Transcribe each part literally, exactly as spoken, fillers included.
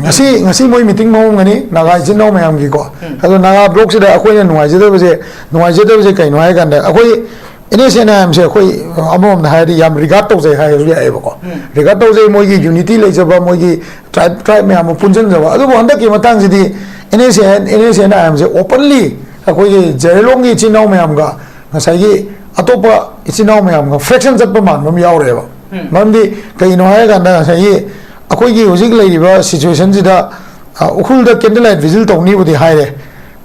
ꯉꯁꯤ ꯉꯁꯤ ꯃꯣꯏ ꯃꯤꯇꯤꯡ ꯃꯑꯣꯡꯒꯅꯤ ꯅꯥꯒꯥ ꯏꯆꯤꯟ ꯏꯅꯥꯎ ꯃꯌꯥꯝꯒꯤꯀꯣ꯫ ꯑꯗꯣ ꯅꯥꯒꯥ ꯕ꯭ꯂꯣꯛꯁꯤꯗ ꯑꯩꯈꯣꯏꯅ ꯅꯨꯡꯉꯥꯏꯖꯗꯕꯁꯦ, ꯅꯨꯡꯉꯥꯏꯖꯗꯕꯁꯦ ꯀꯩꯅꯣ ꯍꯥꯏ ꯀꯥꯟꯗ, ꯑꯩꯈꯣꯏ ꯑꯦꯟ ꯑꯦꯁ ꯑꯦꯟ ꯑꯥꯏ ꯑꯦꯝꯁꯦ ꯑꯩꯈꯣꯏ ꯑꯃꯔꯣꯝꯗ ꯍꯥꯏꯔꯗꯤ ꯌꯥꯝ ꯔꯤꯒꯥꯔꯗ ꯇꯧꯖꯩ ꯍꯥꯏꯔꯁꯨ ꯌꯥꯏꯑꯕꯀꯣ꯫ ꯔꯤꯒꯥꯔꯗ ꯇꯧꯖꯩ, ꯃꯣꯏꯒꯤ ꯌꯨꯅꯤꯇꯤ ꯂꯩꯖꯕ, ꯃꯣꯏꯒꯤ ꯇ꯭ꯔꯥꯏꯕ ꯇ꯭ꯔꯥꯏꯕ ꯃꯌꯥꯝ ꯑꯃ ꯄꯨꯟꯁꯤꯟꯖꯕ꯫ ꯑꯗꯨꯕꯨ ꯍꯟꯗꯛꯀꯤ ꯃꯇꯥꯡꯁꯤꯗꯤ N S N N S N I ꯑꯦꯝꯁꯦ ꯑꯣꯄꯟꯂꯤ ꯑꯩꯈꯣꯏꯒꯤ ꯖꯦꯔꯦꯂꯣꯡꯒꯤ ꯏꯆꯤꯟ ꯏꯅꯥꯎ ꯃꯌꯥꯝꯒ ꯉꯁꯥꯏꯒꯤ ꯑꯇꯣꯞꯄ ꯏꯆꯤꯟ ꯏꯅꯥꯎ ꯃꯌꯥꯝꯒ ꯐ꯭ꯔꯦꯛꯁꯟ ꯆꯠꯄ ꯃꯥꯟꯕ ꯑꯃ ꯌꯥꯎꯔꯦꯕ꯫ ꯃꯔꯝꯗꯤ ꯀꯩꯅꯣ ꯍꯥꯏꯔꯀꯥꯟꯗ ꯉꯁꯥꯏꯒꯤ ꯑꯩꯈꯣꯏꯒꯤ ꯍꯧꯖꯤꯛ ꯂꯩꯔꯤꯕ ꯁꯤꯆꯨꯋꯦꯁꯟꯁꯤꯗ, ꯑ, ꯎꯈ꯭ꯔꯨꯜꯗ ꯀꯦꯟꯗꯜ ꯂꯥꯏꯠ ꯚꯤꯖꯤꯠ ꯇꯧꯅꯤꯕꯨꯗꯤ ꯍꯥꯏꯔꯦ,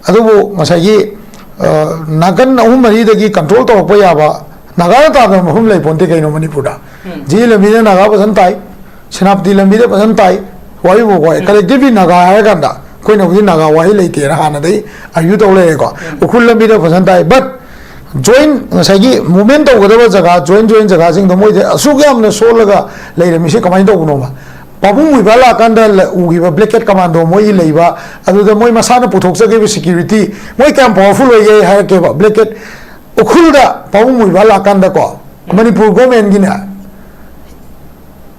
ꯑꯗꯨꯕꯨ ꯉꯁꯥꯏꯒꯤ, ꯑ, ꯅꯥꯀꯟ ꯑꯍꯨꯝ ꯃꯔꯤꯗꯒꯤ ꯀꯟꯇ꯭ꯔꯣꯜ ꯇꯧꯔꯛꯄ ꯌꯥꯕ ꯅꯥꯒꯥꯅ ꯇꯥꯗꯕ ꯃꯐꯝ ꯂꯩ ꯄꯣꯟꯇꯦ ꯀꯩꯅꯣ ꯃꯅꯤꯄꯨꯔꯗ꯫ ꯖꯤ ꯂꯝꯕꯤꯗ ꯅꯥꯒꯥ ꯐꯖꯅ ꯇꯥꯏ, ꯁꯦꯅꯥꯄꯇꯤ ꯂꯝꯕꯤꯗ ꯐꯖꯅ ꯇꯥꯏ, ꯋꯥꯔꯤꯕꯨꯀꯣ꯫ ꯀꯂꯦꯛꯇꯤꯚꯂꯤ ꯅꯥꯒꯥ ꯍꯥꯏꯔꯀꯥꯟꯗ ꯑꯩꯈꯣꯏꯅꯕꯨꯗꯤ ꯅꯥꯒꯥ ꯋꯥꯍꯩ ꯂꯩꯇꯦꯅ ꯍꯥꯟꯅꯗꯩ ꯑꯥꯔꯒ꯭ꯌꯨ ꯇꯧ ꯂꯩꯔꯦꯀꯣ꯫ ꯎꯈ꯭ꯔꯨꯜ ꯂꯝꯕꯤꯗ ꯐꯖꯅ ꯇꯥꯏ, ꯕꯠ ꯖꯣꯏꯟ ꯉꯁꯥꯏꯒꯤ ꯃꯨꯚꯃꯦꯟ ꯇꯧꯒꯗꯕ ꯖꯒꯥ, ꯖꯣꯏꯟ ꯖꯣꯏꯟ ꯖꯒꯥꯁꯤꯡꯗꯣ ꯃꯣꯏꯗ ꯑꯁꯨꯛ ꯌꯥꯝꯅ ꯁꯣꯜꯂꯒ ꯂꯩꯔꯝꯃꯤꯁꯦ ꯀꯃꯥꯏꯅ ꯇꯧꯕꯅꯣꯕ? ꯄꯥꯕꯨꯡ ꯃꯣꯏꯕꯥ ꯂꯥꯛꯀꯥꯟꯗ ꯂ-, ꯎꯈꯤꯕ ꯕ꯭ꯂꯦꯀꯦꯠ ꯀꯃꯥꯟꯗꯣ ꯃꯣꯏꯒꯤ ꯂꯩꯕ, ꯑꯗꯨꯗ ꯃꯣꯏ ꯃꯁꯥꯅ ꯄꯨꯊꯣꯛꯆꯈꯤꯕ ꯁꯦꯀ꯭ꯌꯨꯔꯤꯇꯤ, ꯃꯣꯏ ꯀꯌꯥꯝ ꯄꯋꯥꯔꯐꯨꯜ ꯑꯣꯏꯒꯦ ꯍꯥꯏꯔꯛꯀꯦꯕ꯫ ꯕ꯭ꯂꯦꯀꯦꯠ ꯎꯈ꯭ꯔꯨꯜꯗ ꯄꯥꯕꯨꯡ ꯃꯣꯏꯕꯥ ꯂꯥꯛꯀꯥꯟꯗꯀꯣ, ꯃꯅꯤꯄꯨꯔ ꯒꯣꯔꯃꯦꯟꯒꯤꯅꯦ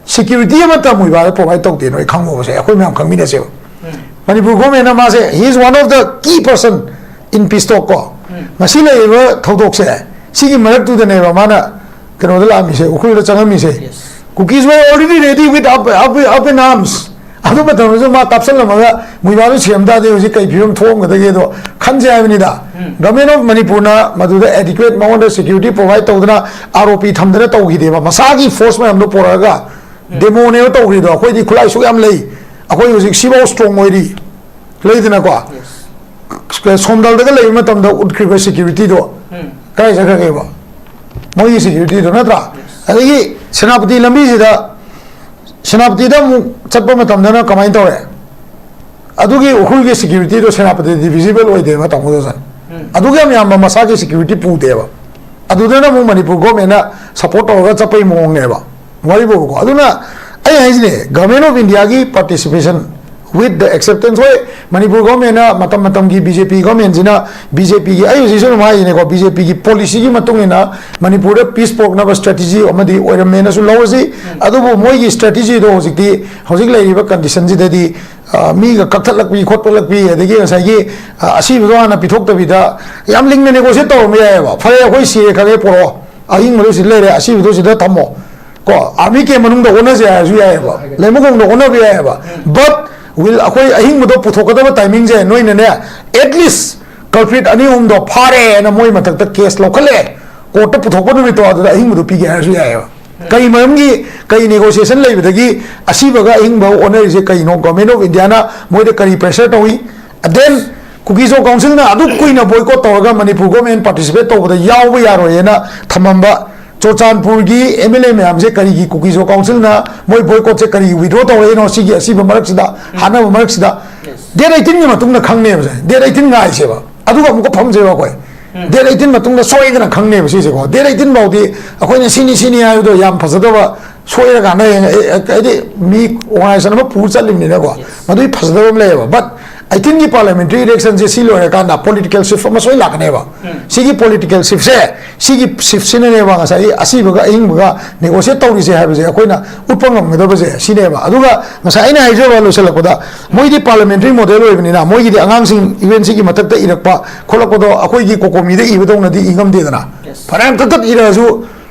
ꯁꯦꯀ꯭ꯌꯨꯔꯤꯇꯤ ꯑꯃꯠꯇ ꯃꯣꯏꯕꯥꯗ ꯄ꯭ꯔꯣꯚꯥꯏꯗ ꯇꯧꯗꯦ, ꯅꯣꯏ ꯈꯪꯉꯣꯕꯁꯦ, ꯑꯩꯈꯣꯏ ꯃꯌꯥꯝ ꯈꯪꯃꯤꯟꯅꯁꯦꯕ꯫ ꯃꯅꯤꯄꯨꯔ ꯒꯣꯔꯃꯦꯟꯅ ꯃꯥꯁꯦ, he is one of the key person in peace talk ꯀꯣ꯫ ꯉꯁꯤ ꯂꯩꯔꯤꯕ ꯊꯧꯗꯣꯛꯁꯦ, ꯁꯤꯒꯤ ꯃꯔꯛꯇꯨꯗꯅꯦꯕ ꯃꯥꯅ ꯀꯩꯅꯣꯗ ꯂꯥꯛꯑꯝꯃꯤꯁꯦ, ꯎꯈ꯭ꯔꯨꯜꯗ ꯆꯪꯉꯝꯃꯤꯁꯦ꯫ Kukis were already ready with up, up, up in arms. ꯑꯗꯨ ꯃꯇꯝꯗꯁꯨ ꯃꯥ ꯀꯥꯞꯁꯜꯂꯝꯃꯒ ꯃꯣꯏꯕꯥꯗꯨ ꯁꯤꯔꯝ ꯇꯥꯔꯗꯤ ꯍꯧꯖꯤꯛ ꯀꯩ ꯐꯤꯕꯝ ꯊꯣꯛꯑꯝꯒꯗꯒꯦꯗꯣ ꯈꯟꯖꯩ ꯍꯥꯏꯕꯅꯤꯗ꯫ ꯒꯚꯔꯟꯃꯦꯟ ꯑꯣꯐ ꯃꯅꯤꯄꯨꯔꯅ ꯃꯗꯨꯗ ꯑꯦꯗꯤꯀ꯭ꯋꯦꯠ ꯃꯉꯣꯟꯗ ꯁꯦꯀ꯭ꯌꯨꯔꯤꯇꯤ ꯄ꯭ꯔꯣꯚꯥꯏꯗ ꯇꯧꯗꯅ ꯑꯥꯔ ꯑꯣ ꯄꯤ ꯊꯝꯗꯅ ꯇꯧꯈꯤꯗꯦꯕ꯫ ꯃꯁꯥꯒꯤ ꯐꯣꯔꯁ ꯃꯌꯥꯝꯗꯣ ꯄꯨꯔꯛꯑꯒ ꯗꯦꯃꯣꯅꯦꯕ ꯇꯧꯈ꯭ꯔꯤꯗꯣ꯫ ꯑꯩꯈꯣꯏꯗꯤ ꯈꯨꯠꯂꯥꯏ ꯁꯨꯛ ꯌꯥꯝ ꯂꯩ, ꯑꯩꯈꯣꯏ ꯍꯧꯖꯤꯛ ꯁꯤꯐꯥꯎ ꯁ꯭ꯇꯔꯣꯡ ꯑꯣꯏꯔꯤ꯫ ꯂꯩꯗꯅꯀꯣ, ꯁꯣꯝꯗꯜꯗꯒ ꯂꯩꯕ ꯃꯇꯝꯗ ꯎꯠꯈ꯭ꯔꯤꯕ ꯁꯦꯀ꯭ꯌꯨꯔꯤꯇꯤꯗꯣ ꯀꯗꯥꯏ ꯆꯠꯈ꯭ꯔꯒꯦꯕ? ꯃꯣꯏꯒꯤ ꯁꯦꯀ꯭ꯌꯨꯔꯤꯇꯤꯗꯣ ꯅꯠꯇ꯭ꯔꯥ? ꯑꯗꯒꯤ ꯁꯦꯅꯥꯄꯇꯤ ꯂꯝꯕꯤꯁꯤꯗ, ꯁꯦꯅꯥꯄꯇꯤꯗ ꯑꯃꯨꯛ ꯆꯠꯄ ꯃꯇꯝꯗꯅ ꯀꯃꯥꯏꯅ ꯇꯧꯔꯦ? ꯑꯗꯨꯒꯤ ꯎꯈ꯭ꯔꯨꯜꯒꯤ ꯁꯦꯀ꯭ꯌꯨꯔꯤꯇꯤꯗꯣ ꯁꯦꯅꯥꯄꯇꯤꯗꯤ ꯚꯤꯖꯤꯕꯜ ꯑꯣꯏꯗꯦꯕ, ꯇꯥꯃꯣ ꯗꯣꯁꯟ꯫ ꯑꯗꯨꯒ ꯌꯥꯝ ꯌꯥꯝꯕ ꯃꯁꯥꯒꯤ ꯁꯦꯀ꯭ꯌꯨꯔꯤꯇꯤ ꯄꯨꯗꯦꯕ꯫ ꯑꯗꯨꯗꯅ ꯑꯃꯨꯛ ꯃꯅꯤꯄꯨꯔ ꯒꯣꯔꯃꯦꯟꯅ ꯁꯄꯣꯔꯠ ꯇꯧꯔꯒ ꯆꯠꯄꯒꯤ ꯃꯑꯣꯡꯅꯦꯕ꯫ ꯋꯥꯔꯤꯕꯨꯕꯀꯣ꯫ ꯑꯗꯨꯅ ꯑꯩ ꯍꯥꯏꯁꯤꯅꯦ, ꯒꯚꯔꯟꯃꯦꯟ ꯑꯣꯐ ꯏꯟꯗꯤꯌꯥꯒꯤ ꯄꯥꯔꯇꯤꯁꯤꯄꯦꯁꯟ, With the acceptance, ꯍꯣꯏ, ꯃꯅꯤꯄꯨꯔ ꯒꯣꯔꯃꯦꯟꯅ, ꯃꯇꯝ ꯃꯇꯝꯒꯤ ꯕꯤ ꯖꯦ ꯄꯤ ꯒꯣꯔꯃꯦꯟꯁꯤꯅ, ꯕꯤ ꯖꯦ ꯄꯤꯒꯤ, ꯑꯩ ꯍꯧꯖꯤꯛꯁꯨ ꯑꯗꯨꯝ ꯍꯥꯏꯔꯤꯅꯦꯀꯣ, ꯕꯤ ꯖꯦ ꯄꯤꯒꯤ ꯄꯣꯂꯤꯁꯤꯒꯤ ꯃꯇꯨꯡ ꯏꯟꯅ ꯃꯅꯤꯄꯨꯔꯗ ꯄꯤꯁ ꯄꯨꯔꯛꯅꯕ ꯁ꯭ꯇ꯭ꯔꯦꯇꯦꯖꯤ ꯑꯃꯗꯤ ꯑꯣꯏꯔꯝꯃꯦꯅꯁꯨ ꯂꯧꯔꯁꯤ꯫ ꯑꯗꯨꯕꯨ ꯃꯣꯏꯒꯤ ꯁ꯭ꯇ꯭ꯔꯦꯇꯦꯖꯤꯗꯣ ꯍꯧꯖꯤꯛꯇꯤ, ꯍꯧꯖꯤꯛ ꯂꯩꯔꯤꯕ ꯀꯟꯗꯤꯁꯟꯁꯤꯗꯗꯤ, ꯑ, ꯃꯤꯒ ꯀꯛꯊꯠꯂꯛꯄꯤ ꯈꯣꯠꯄꯂꯛꯄꯤ, ꯑꯗꯒꯤ ꯉꯁꯥꯏꯒꯤ, ꯑ, ꯑꯁꯤꯕꯗꯣ ꯍꯥꯟꯅ ꯄꯤꯊꯣꯛꯇꯕꯤꯗ, ꯌꯥꯝ ꯂꯤꯡꯅ ꯅꯦꯒꯣꯁꯤꯌꯦꯠ ꯇꯧꯔꯝꯕ ꯌꯥꯏꯑꯕ꯫ "ꯐꯔꯦ, ꯑꯩꯈꯣꯏ ꯁꯤꯔꯦ ꯈꯪꯉꯦ, ꯄꯨꯔꯛꯑꯣ, ꯑꯍꯤꯡꯕꯗꯨ ꯁꯤ ꯂꯩꯔꯦ, ꯑꯁꯤꯕꯗꯨ ꯁꯤꯗ ꯊꯝꯃꯣ, ꯀꯣ, ꯑꯥꯔꯃꯤ ꯀꯦꯝ ꯃꯅꯨꯡꯗ ꯑꯣꯟꯅꯁꯦ" ꯍꯥꯏꯔꯁꯨ ꯌꯥꯏꯑꯕ, ꯂꯩꯃꯈꯣꯡꯗ ꯑꯣꯟꯅꯕ ꯌꯥꯏꯑꯕ꯫ But will, ꯑꯩꯈꯣꯏ ꯑꯍꯤꯡꯕꯗꯣ ꯄꯨꯊꯣꯛꯀꯗꯕ ꯇꯥꯏꯃꯤꯡꯁꯦ ꯅꯣꯏꯅꯅꯦ, at least culprit ꯑꯅꯤ ꯑꯍꯨꯝꯗꯣ ꯐꯥꯔꯦꯅ ꯃꯣꯏ ꯃꯊꯛꯇ ꯀꯦꯁ ꯂꯧꯈꯠꯂꯦ, ꯀꯣꯔꯠꯇ ꯄꯨꯊꯣꯛꯄ ꯅꯨꯃꯤꯠꯇꯣ ꯑꯗꯨꯗ ꯑꯍꯤꯡꯕꯗꯣ ꯄꯤꯒꯦ ꯍꯥꯏꯔꯁꯨ ꯌꯥꯏꯑꯕ꯫ ꯀꯔꯤ ꯃꯔꯝꯒꯤ, ꯀꯔꯤ ꯅꯦꯒꯣꯁꯤꯌꯦꯁꯟ ꯂꯩꯕꯗꯒꯤ ꯑꯁꯤꯕꯒ ꯑꯍꯤꯡꯕ ꯑꯣꯟꯅꯔꯤꯁꯦ ꯀꯩꯅꯣ? ꯒꯣꯔꯃꯦꯟ ꯑꯣꯐ ꯏꯟꯗꯤꯌꯥꯅ ꯃꯣꯏꯗ ꯀꯔꯤ ꯄ꯭ꯔꯦꯁꯔ ꯇꯧꯏ? Then ꯀꯨꯀꯤ ꯖꯣ ꯀꯥꯎꯟꯁꯤꯜꯅ ꯑꯗꯨꯛ ꯀꯨꯏꯅ ꯕꯣꯏꯀꯣꯠ ꯇꯧꯔꯒ ꯃꯅꯤꯄꯨꯔ ꯒꯣꯔꯃꯦꯟ ꯄꯥꯔꯇꯤꯁꯤꯄꯦꯠ ꯇꯧꯕꯗ ꯌꯥꯎꯕ ꯌꯥꯔꯣꯏꯅ ꯊꯝꯃꯝꯕ ꯆꯨꯔꯆꯥꯟꯄꯨꯔꯒꯤ ꯑꯦꯝ ꯑꯦꯜ ꯑꯦ ꯃꯌꯥꯝꯁꯦ ꯀꯔꯤꯒꯤ ꯀꯨꯀꯤ ꯖꯣ ꯀꯥꯎꯟꯁꯤꯜꯅ ꯃꯣꯏ ꯕꯣꯏꯀꯣꯠꯁꯦ ꯀꯔꯤ ꯋꯤꯗ꯭ꯔꯣ ꯇꯧꯔꯛꯏꯅꯣ? ꯁꯤꯒꯤ ꯑꯁꯤꯕ ꯃꯔꯛꯁꯤꯗ, ꯍꯥꯠꯅꯕ ꯃꯔꯛꯁꯤꯗ, ꯗꯦꯠ ꯑꯩꯠꯇꯤꯟꯒꯤ ꯃꯇꯨꯡꯗ ꯈꯪꯅꯦꯕꯁꯦ꯫ ꯗꯦꯠ ꯑꯩꯠꯇꯤꯟ ꯉꯥꯏꯁꯦꯕ, ꯑꯗꯨꯒ ꯑꯃꯨꯛꯀ ꯐꯝꯁꯦꯕ ꯑꯩꯈꯣꯏ꯫ ꯗꯦꯠ ꯑꯩꯠꯇꯤꯟ ꯃꯇꯨꯡꯗ ꯁꯣꯏꯗꯅ ꯈꯪꯅꯦꯕ ꯁꯤꯁꯦꯀꯣ꯫ ꯗꯦꯠ ꯑꯩꯠꯇꯤꯟ ꯐꯥꯎꯗꯤ ꯑꯩꯈꯣꯏꯅ ꯁꯤꯅꯤ ꯁꯤꯅꯤ ꯍꯥꯏꯕꯗꯣ ꯌꯥꯝ ꯐꯖꯗꯕ, ꯁꯣꯏꯔꯀꯥꯟꯗ ꯍꯌꯦꯡ, ꯑꯦ, ꯑꯦ, ꯍꯥꯏꯗꯤ ꯃꯤ ꯑꯣꯔꯒꯅꯥꯏꯖꯦꯁꯟ ꯑꯃ ꯄꯨꯔ ꯆꯠꯂꯤꯕꯅꯤꯅꯀꯣ, ꯃꯗꯨꯒꯤ ꯐꯖꯗꯕ ꯑꯃ ꯂꯩꯌꯦꯕ꯫ But ꯑꯩꯠꯇꯤꯟꯒꯤ ꯄꯥꯔꯂꯤꯌꯥꯃꯦꯟꯇꯔꯤ ꯏꯂꯦꯛꯁꯟꯁꯦ ꯁꯤ ꯂꯣꯏꯔꯀꯥꯟꯗ ꯄꯣꯂꯤꯇꯤꯀꯦꯜ ꯁꯤꯐ ꯑꯃ ꯁꯣꯏ ꯂꯥꯛꯀꯅꯦꯕ꯫ ꯁꯤꯒꯤ ꯄꯣꯂꯤꯇꯤꯀꯦꯜ ꯁꯤꯐꯁꯦ, ꯁꯤꯒꯤ ꯁꯤꯐꯁꯤꯅꯅꯦꯕ ꯉꯁꯥꯏꯒꯤ ꯑꯁꯤꯕꯒ ꯑꯍꯤꯡꯕꯒ ꯅꯦꯒꯣꯁꯤꯌꯦꯠ ꯇꯧꯔꯤꯁꯦ ꯍꯥꯏꯕꯁꯦ ꯑꯩꯈꯣꯏꯅ ꯎꯠꯄ ꯉꯝꯒꯗꯕꯁꯦ ꯁꯤꯅꯦꯕ꯫ ꯑꯗꯨꯒ ꯉꯁꯥꯏ ꯑꯩꯅ ꯍꯥꯏꯖꯕ ꯂꯣꯏꯁꯤꯜꯂꯛꯄꯗ, ꯃꯣꯏꯗꯤ ꯄꯥꯔꯂꯤꯌꯥꯃꯦꯟꯇꯔꯤ ꯃꯣꯗꯦꯜ ꯑꯣꯏꯕꯅꯤꯅ ꯃꯣꯏꯒꯤꯗꯤ ꯑꯉꯥꯡꯁꯤꯡ ꯌꯨ ꯑꯦꯟ ꯁꯤꯒꯤ ꯃꯊꯛꯇ ꯏꯔꯛꯄ ꯈꯣꯠꯂꯛꯄꯗꯣ ꯑꯩꯈꯣꯏꯒꯤ ꯀꯣꯀꯣꯃꯤꯗ ꯏꯕꯗꯧꯅꯗꯤ ꯏ ꯉꯝꯗꯦꯗꯅ꯫ ꯐꯅꯌꯥꯝ ꯇꯠ ꯇꯠ ꯏꯔꯛꯑꯁꯨ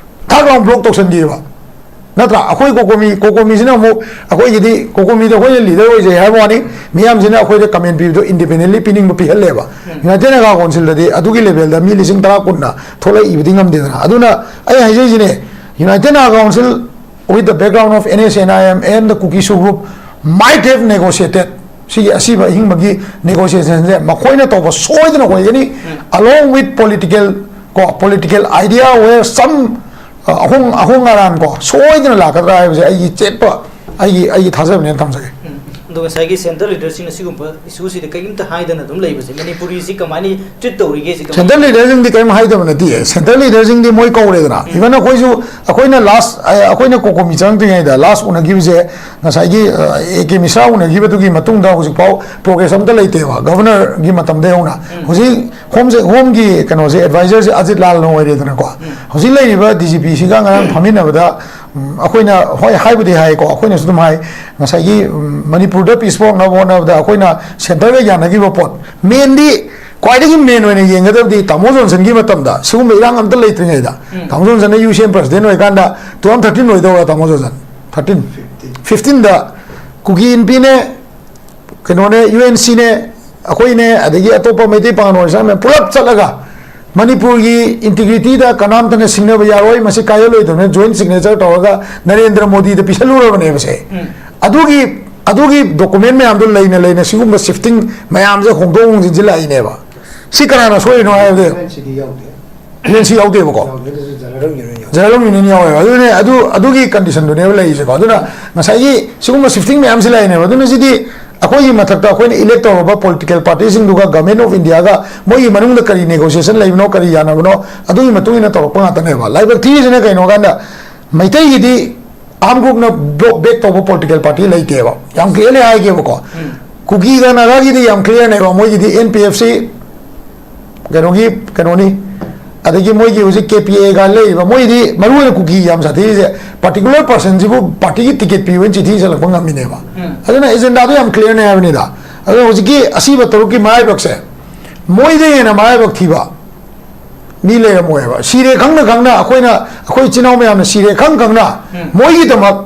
ꯊꯥꯛ ꯂꯥꯎ ꯕ꯭ꯂꯣꯛ ꯇꯧꯁꯟꯈꯤꯕ꯫ ꯅꯠꯇ꯭ꯔꯥ? ꯑꯩꯈꯣꯏ ꯀꯣꯀꯣꯃꯤ, ꯀꯣꯀꯣꯃꯤꯁꯤꯅ ꯑꯃꯨꯛ, ꯑꯩꯈꯣꯏꯒꯤꯗꯤ ꯀꯣꯀꯣꯃꯤꯗ ꯑꯩꯈꯣꯏꯅ ꯂꯤꯗꯔ ꯑꯣꯏꯖꯩ ꯍꯥꯏꯕ ꯋꯥꯅꯤ, ꯃꯤꯌꯥꯝꯁꯤꯅ ꯑꯩꯈꯣꯏꯗ ꯀꯃꯦꯟ ꯄꯤꯕꯗꯣ ꯏꯟꯗꯤꯄꯦꯟꯗꯦꯟꯂꯤ ꯄꯤꯅꯤꯡꯕ ꯄꯤꯍꯜꯂꯦꯕ꯫ ꯌꯨꯅꯥꯏꯇꯦꯗ ꯅꯥꯒꯥ ꯀꯥꯎꯟꯁꯤꯜꯗꯗꯤ ꯑꯗꯨꯒꯤ ꯂꯦꯚꯦꯜꯗ ꯃꯤ ꯂꯤꯁꯤꯡ ꯇꯔꯥ ꯀꯨꯟꯅ ꯊꯣꯛꯂꯛꯏꯕꯗꯤ ꯉꯝꯗꯦꯗꯅ꯫ ꯑꯗꯨꯅ ꯑꯩ ꯍꯥꯏꯖꯩꯁꯤꯅꯦ, United Naga Council with the background of N S N I M and the Kuki Sugu group might have negotiated. ꯁꯤꯒꯤ ꯑꯁꯤꯕ ꯑꯍꯤꯡꯕꯒꯤ ꯅꯦꯒꯣꯁꯤꯌꯦꯁꯟꯁꯦ ꯃꯈꯣꯏꯅ ꯇꯧꯕ ꯁꯣꯏꯗꯅ ꯑꯣꯏꯒꯅꯤ, along with political, ꯀꯣ, political idea where some, ꯑ, ꯑꯍꯣꯡ, ꯑꯍꯣꯡ ꯑꯔꯥꯟ, ꯀꯣ, ꯁꯣꯏꯗꯅ ꯂꯥꯛꯀꯗ꯭ꯔꯥ ꯍꯥꯏꯕꯁꯦ ꯑꯩꯒꯤ ꯆꯦꯠꯄ, ꯑꯩꯒꯤ, ꯑꯩꯒꯤ ꯊꯥꯖꯕꯅꯦꯅ ꯊꯝꯖꯒꯦ꯫ ꯑꯗꯣ ꯉꯁꯥꯏꯒꯤ ꯁꯦꯟꯇ꯭ꯔꯦꯜ ꯂꯤꯗꯔꯁꯤꯡꯅ ꯁꯤꯒꯨꯝꯕ ꯏꯁꯨꯁꯤꯗ ꯀꯔꯤꯝꯇ ꯍꯥꯏꯗꯅ ꯑꯗꯨꯝ ꯂꯩꯕꯁꯦ, ꯃꯅꯤꯄꯨꯔꯤꯁꯤ ꯀꯃꯥꯏꯅ ꯇ꯭ꯔꯤꯠ ꯇꯧꯔꯤꯒꯦ, ꯁꯤ ꯀꯃꯥꯏꯅ? ꯁꯦꯟꯇ꯭ꯔꯦꯜ ꯂꯤꯗꯔꯁꯤꯡꯗꯤ ꯀꯔꯤꯝ ꯍꯥꯏꯗꯕ ꯅꯠꯇꯦ꯫ ꯁꯦꯟꯇ꯭ꯔꯦꯜ ꯂꯤꯗꯔꯁꯤꯡꯗꯤ ꯃꯣꯏ ꯀꯧꯔꯦꯗꯅ, ꯏꯚꯟ ꯑꯩꯈꯣꯏꯁꯨ, ꯑꯩꯈꯣꯏꯅ ꯂꯥꯁ ꯑꯩꯈꯣꯏꯅ ꯀꯣꯀꯣꯃꯤ ꯆꯪꯉꯛꯇ꯭ꯔꯤꯉꯩꯗ ꯂꯥꯁ ꯎꯅꯈꯤꯕꯁꯦ, ꯉꯁꯥꯏꯒꯤ ꯑꯦ ꯀꯦ ꯃꯤꯁ꯭ꯔꯥ ꯎꯅꯈꯤꯕꯗꯨꯒꯤ ꯃꯇꯨꯡꯗ ꯍꯧꯖꯤꯛꯐꯥꯎ ꯄ꯭ꯔꯣꯒ꯭ꯔꯦꯁ ꯑꯝꯇ ꯂꯩꯇꯦꯕ꯫ ꯒꯚꯔꯅꯔꯒꯤ ꯃꯇꯝꯗꯒꯤ ꯍꯧꯅ ꯍꯧꯖꯤꯛ ꯍꯣꯝꯁꯦ, ꯍꯣꯝꯒꯤ ꯀꯩꯅꯣꯁꯦ ꯑꯦꯗꯚꯥꯏꯖꯔꯁꯦ ꯑꯖꯤꯠ ꯂꯥꯜꯅ ꯑꯣꯏꯔꯦꯗꯅꯀꯣ꯫ ꯍꯧꯖꯤꯛ ꯂꯩꯔꯤꯕ ꯗꯤ ꯖꯤ ꯄꯤꯁꯤꯒ ꯉꯔꯥꯡ ꯐꯝꯃꯤꯟꯅꯕꯗ, ꯎꯝ, ꯑꯩꯈꯣꯏꯅ ꯍꯣꯏ ꯍꯥꯏꯕꯨꯗꯤ ꯍꯥꯏꯀꯣ, ꯑꯩꯈꯣꯏꯅꯁꯨ ꯑꯗꯨꯝ ꯍꯥꯏ, ꯉꯁꯥꯏꯒꯤ, ꯎꯝ, ꯃꯅꯤꯄꯨꯔꯗ ꯄꯤꯁ ꯄꯨꯔꯛꯅꯕ ꯍꯣꯠꯅꯕꯗ ꯑꯩꯈꯣꯏꯅ ꯁꯦꯟꯇꯔꯒ ꯌꯥꯅꯈꯤꯕ ꯄꯣꯠ, ꯃꯦꯟꯗꯤ ꯈ꯭ꯋꯥꯏꯗꯒꯤ ꯃꯦꯟ ꯑꯣꯏꯅ ꯌꯦꯡꯒꯗꯕꯗꯤ ꯇꯥꯃꯣ ꯖꯣꯟꯁꯟꯒꯤ ꯃꯇꯝꯗ ꯁꯤꯒꯨꯝꯕ ꯏꯔꯥꯡ ꯑꯝꯇ ꯂꯩꯇ꯭ꯔꯤꯉꯩꯗ, ꯇꯥꯃꯣ ꯖꯣꯟꯁꯟꯅ ꯌꯨ ꯁꯤ ꯑꯦꯝ ꯄ꯭ꯔꯁꯤꯗꯦꯟ ꯑꯣꯏꯔꯀꯥꯟꯗ, ꯇꯨ ꯊꯥꯎꯖꯟ ꯊꯥꯔꯇꯤꯟ ꯑꯣꯏꯗꯧꯔꯥ ꯇꯥꯃꯣ ꯖꯣꯟꯁꯟ? ꯊꯥꯔꯇꯤꯟ, ꯐꯤꯐꯇꯤꯟꯗ ꯀꯨꯀꯤ ꯏꯟꯄꯤꯅꯦ, ꯀꯩꯅꯣꯅꯦ, ꯌꯨ ꯑꯦꯟ ꯁꯤꯅꯦ, ꯑꯩꯈꯣꯏꯅꯦ, ꯑꯗꯒꯤ ꯑꯇꯣꯞꯄ ꯃꯩꯇꯩ ꯄꯥꯉꯜ ꯑꯣꯔꯒꯅꯥꯏꯖꯦꯁꯟ ꯃꯌꯥꯝ ꯄꯨꯂꯞ ꯆꯠꯂꯒ ꯃꯅꯤꯄꯨꯔꯒꯤ ꯏꯟꯇꯤꯒ꯭ꯔꯤꯇꯤꯗ ꯀꯅꯥꯝꯇꯅ ꯁꯤꯡꯅꯕ ꯌꯥꯔꯣꯏ, ꯃꯁꯤ ꯀꯥꯏꯍꯜꯂꯣꯏꯗꯕꯅꯤ, ꯖꯣꯏꯟ ꯁꯤꯒꯅꯦꯆꯔ ꯇꯧꯔꯒ ꯅꯔꯦꯟꯗ꯭ꯔ ꯃꯣꯗꯤꯗ ꯄꯤꯁꯜꯂꯨꯔꯕꯅꯦꯕꯁꯦ꯫ ꯑꯗꯨꯒꯤ, ꯑꯗꯨꯒꯤ ꯗꯣꯀꯨꯃꯦꯟ ꯃꯌꯥꯝꯗꯣ ꯂꯩꯅ ꯂꯩꯅ ꯁꯤꯒꯨꯝꯕ ꯁꯤꯐꯇꯤꯡ ꯃꯌꯥꯝꯁꯦ ꯍꯣꯡꯗꯣꯛ ꯍꯣꯡꯖꯤꯟꯁꯤ ꯂꯥꯛꯏꯅꯦꯕ꯫ ꯁꯤ ꯀꯅꯥꯅ ꯁꯣꯏꯔꯤꯅꯣ ꯍꯥꯏꯕꯗ, ꯁꯤꯗꯤ ꯌꯥꯎꯗꯦ꯫ U N C ꯌꯥꯎꯗꯦꯕꯀꯣ꯫ ꯌꯥꯎꯗꯦ, ꯑꯗꯨꯁꯨ ꯖꯔꯅꯦꯜ ꯌꯨꯅꯤꯌꯟ ꯌꯥꯎꯋꯦ꯫ ꯖꯦꯅꯔꯦꯜ ꯌꯨꯅꯤꯌꯟ ꯌꯥꯎꯋꯦꯕ꯫ ꯑꯗꯨꯅꯦ, ꯑꯗꯨ, ꯑꯗꯨꯒꯤ ꯀꯟꯗꯤꯁꯟꯗꯨꯅꯦꯕ ꯂꯩꯔꯤꯁꯦꯀꯣ꯫ ꯑꯗꯨꯅ ꯉꯁꯥꯏꯒꯤ ꯁꯤꯒꯨꯝꯕ ꯁꯤꯐꯇꯤꯡ ꯃꯌꯥꯝꯁꯤ ꯂꯥꯛꯏꯅꯦꯕ꯫ ꯑꯗꯨꯅ ꯁꯤꯗꯤ ꯑꯩꯈꯣꯏꯒꯤ ꯃꯊꯛꯇ ꯑꯩꯈꯣꯏꯅ ꯏꯂꯦꯛ ꯇꯧꯔꯕ ꯄꯣꯂꯤꯇꯤꯀꯦꯜ ꯄꯥꯔꯇꯤꯁꯤꯡꯗꯨꯒ ꯒꯚꯔꯟꯃꯦꯟꯠ ꯑꯣꯐ ꯏꯟꯗꯤꯌꯥꯒ ꯃꯣꯏꯒꯤ ꯃꯅꯨꯡꯗ ꯀꯔꯤ ꯅꯦꯒꯣꯁꯤꯌꯦꯁꯟ ꯂꯩꯕꯅꯣ, ꯀꯔꯤ ꯌꯥꯅꯕꯅꯣ, ꯑꯗꯨꯒꯤ ꯃꯇꯨꯡ ꯏꯟꯅ ꯇꯧꯔꯛꯄ ꯉꯥꯛꯇꯅꯦꯕ꯫ ꯂꯥꯏꯕꯛ ꯊꯤꯔꯤꯁꯤꯅ ꯀꯩꯅꯣ ꯀꯥꯟꯗ, ꯃꯩꯇꯩꯒꯤꯗꯤ ꯑꯥꯔꯝ ꯒ꯭ꯔꯨꯞꯅ ꯕ꯭ꯂꯣꯛ ꯕꯦꯛ ꯇꯧꯕ ꯄꯣꯂꯤꯇꯤꯀꯦꯜ ꯄꯥꯔꯇꯤ ꯂꯩꯇꯦꯕ꯫ ꯌꯥꯝ ꯀ꯭ꯂꯤꯌꯔꯂꯤ ꯍꯥꯏꯒꯦꯕꯀꯣ꯫ ꯀꯨꯀꯤꯒ ꯅꯥꯒꯥꯒꯤꯗꯤ ꯌꯥꯝ ꯀ꯭ꯂꯤꯌꯔꯅꯦꯕ꯫ ꯃꯣꯏꯒꯤꯗꯤ ꯑꯦꯟ ꯄꯤ ꯑꯦꯐ ꯁꯤ ꯀꯩꯅꯣꯒꯤ, ꯀꯩꯅꯣꯅꯤ, ꯑꯗꯒꯤ ꯃꯣꯏꯒꯤ ꯍꯧꯖꯤꯛ ꯀꯦ ꯄꯤ ꯑꯦꯒ ꯂꯩꯔꯤꯕ, ꯃꯣꯏꯗꯤ ꯃꯔꯨ ꯑꯣꯏꯅ ꯀꯨꯀꯤ ꯌꯥꯝ ꯁꯥꯊꯤꯔꯤꯁꯦ, ꯄꯥꯔꯇꯤꯀꯨꯂꯔ ꯄꯔꯁꯟꯁꯤꯕꯨ ꯄꯥꯔꯇꯤꯒꯤ ꯇꯤꯀꯦꯠ ꯄꯤꯌꯨꯅ ꯆꯤꯊꯤ ꯏꯁꯜꯂꯛꯄ ꯉꯝꯃꯤꯅꯦꯕ꯫ ꯑꯗꯨꯅ ꯑꯦꯖꯦꯟꯗꯥꯗꯣ ꯌꯥꯝ ꯀ꯭ꯂꯤꯌꯔꯅꯦ ꯍꯥꯏꯕꯅꯤꯗ꯫ ꯑꯗꯣ ꯍꯧꯖꯤꯛꯀꯤ ꯑꯁꯤꯕ ꯇꯔꯨꯛꯀꯤ ꯃꯔꯥꯏꯕꯛꯁꯦ, ꯃꯣꯏꯗ ꯍꯦꯟꯅ ꯃꯔꯥꯏꯕꯛ ꯊꯤꯕ ꯃꯤ ꯂꯩꯔꯝꯃꯣꯏꯕ꯫ ꯁꯤꯔꯦ ꯈꯪꯅ ꯈꯪꯅ, ꯑꯩꯈꯣꯏꯅ, ꯑꯩꯈꯣꯏ ꯏꯆꯤꯟ ꯏꯅꯥꯎ ꯃꯌꯥꯝꯅ ꯁꯤꯔꯦ ꯈꯪ ꯈꯪꯅ ꯃꯣꯏꯒꯤꯗꯃꯛ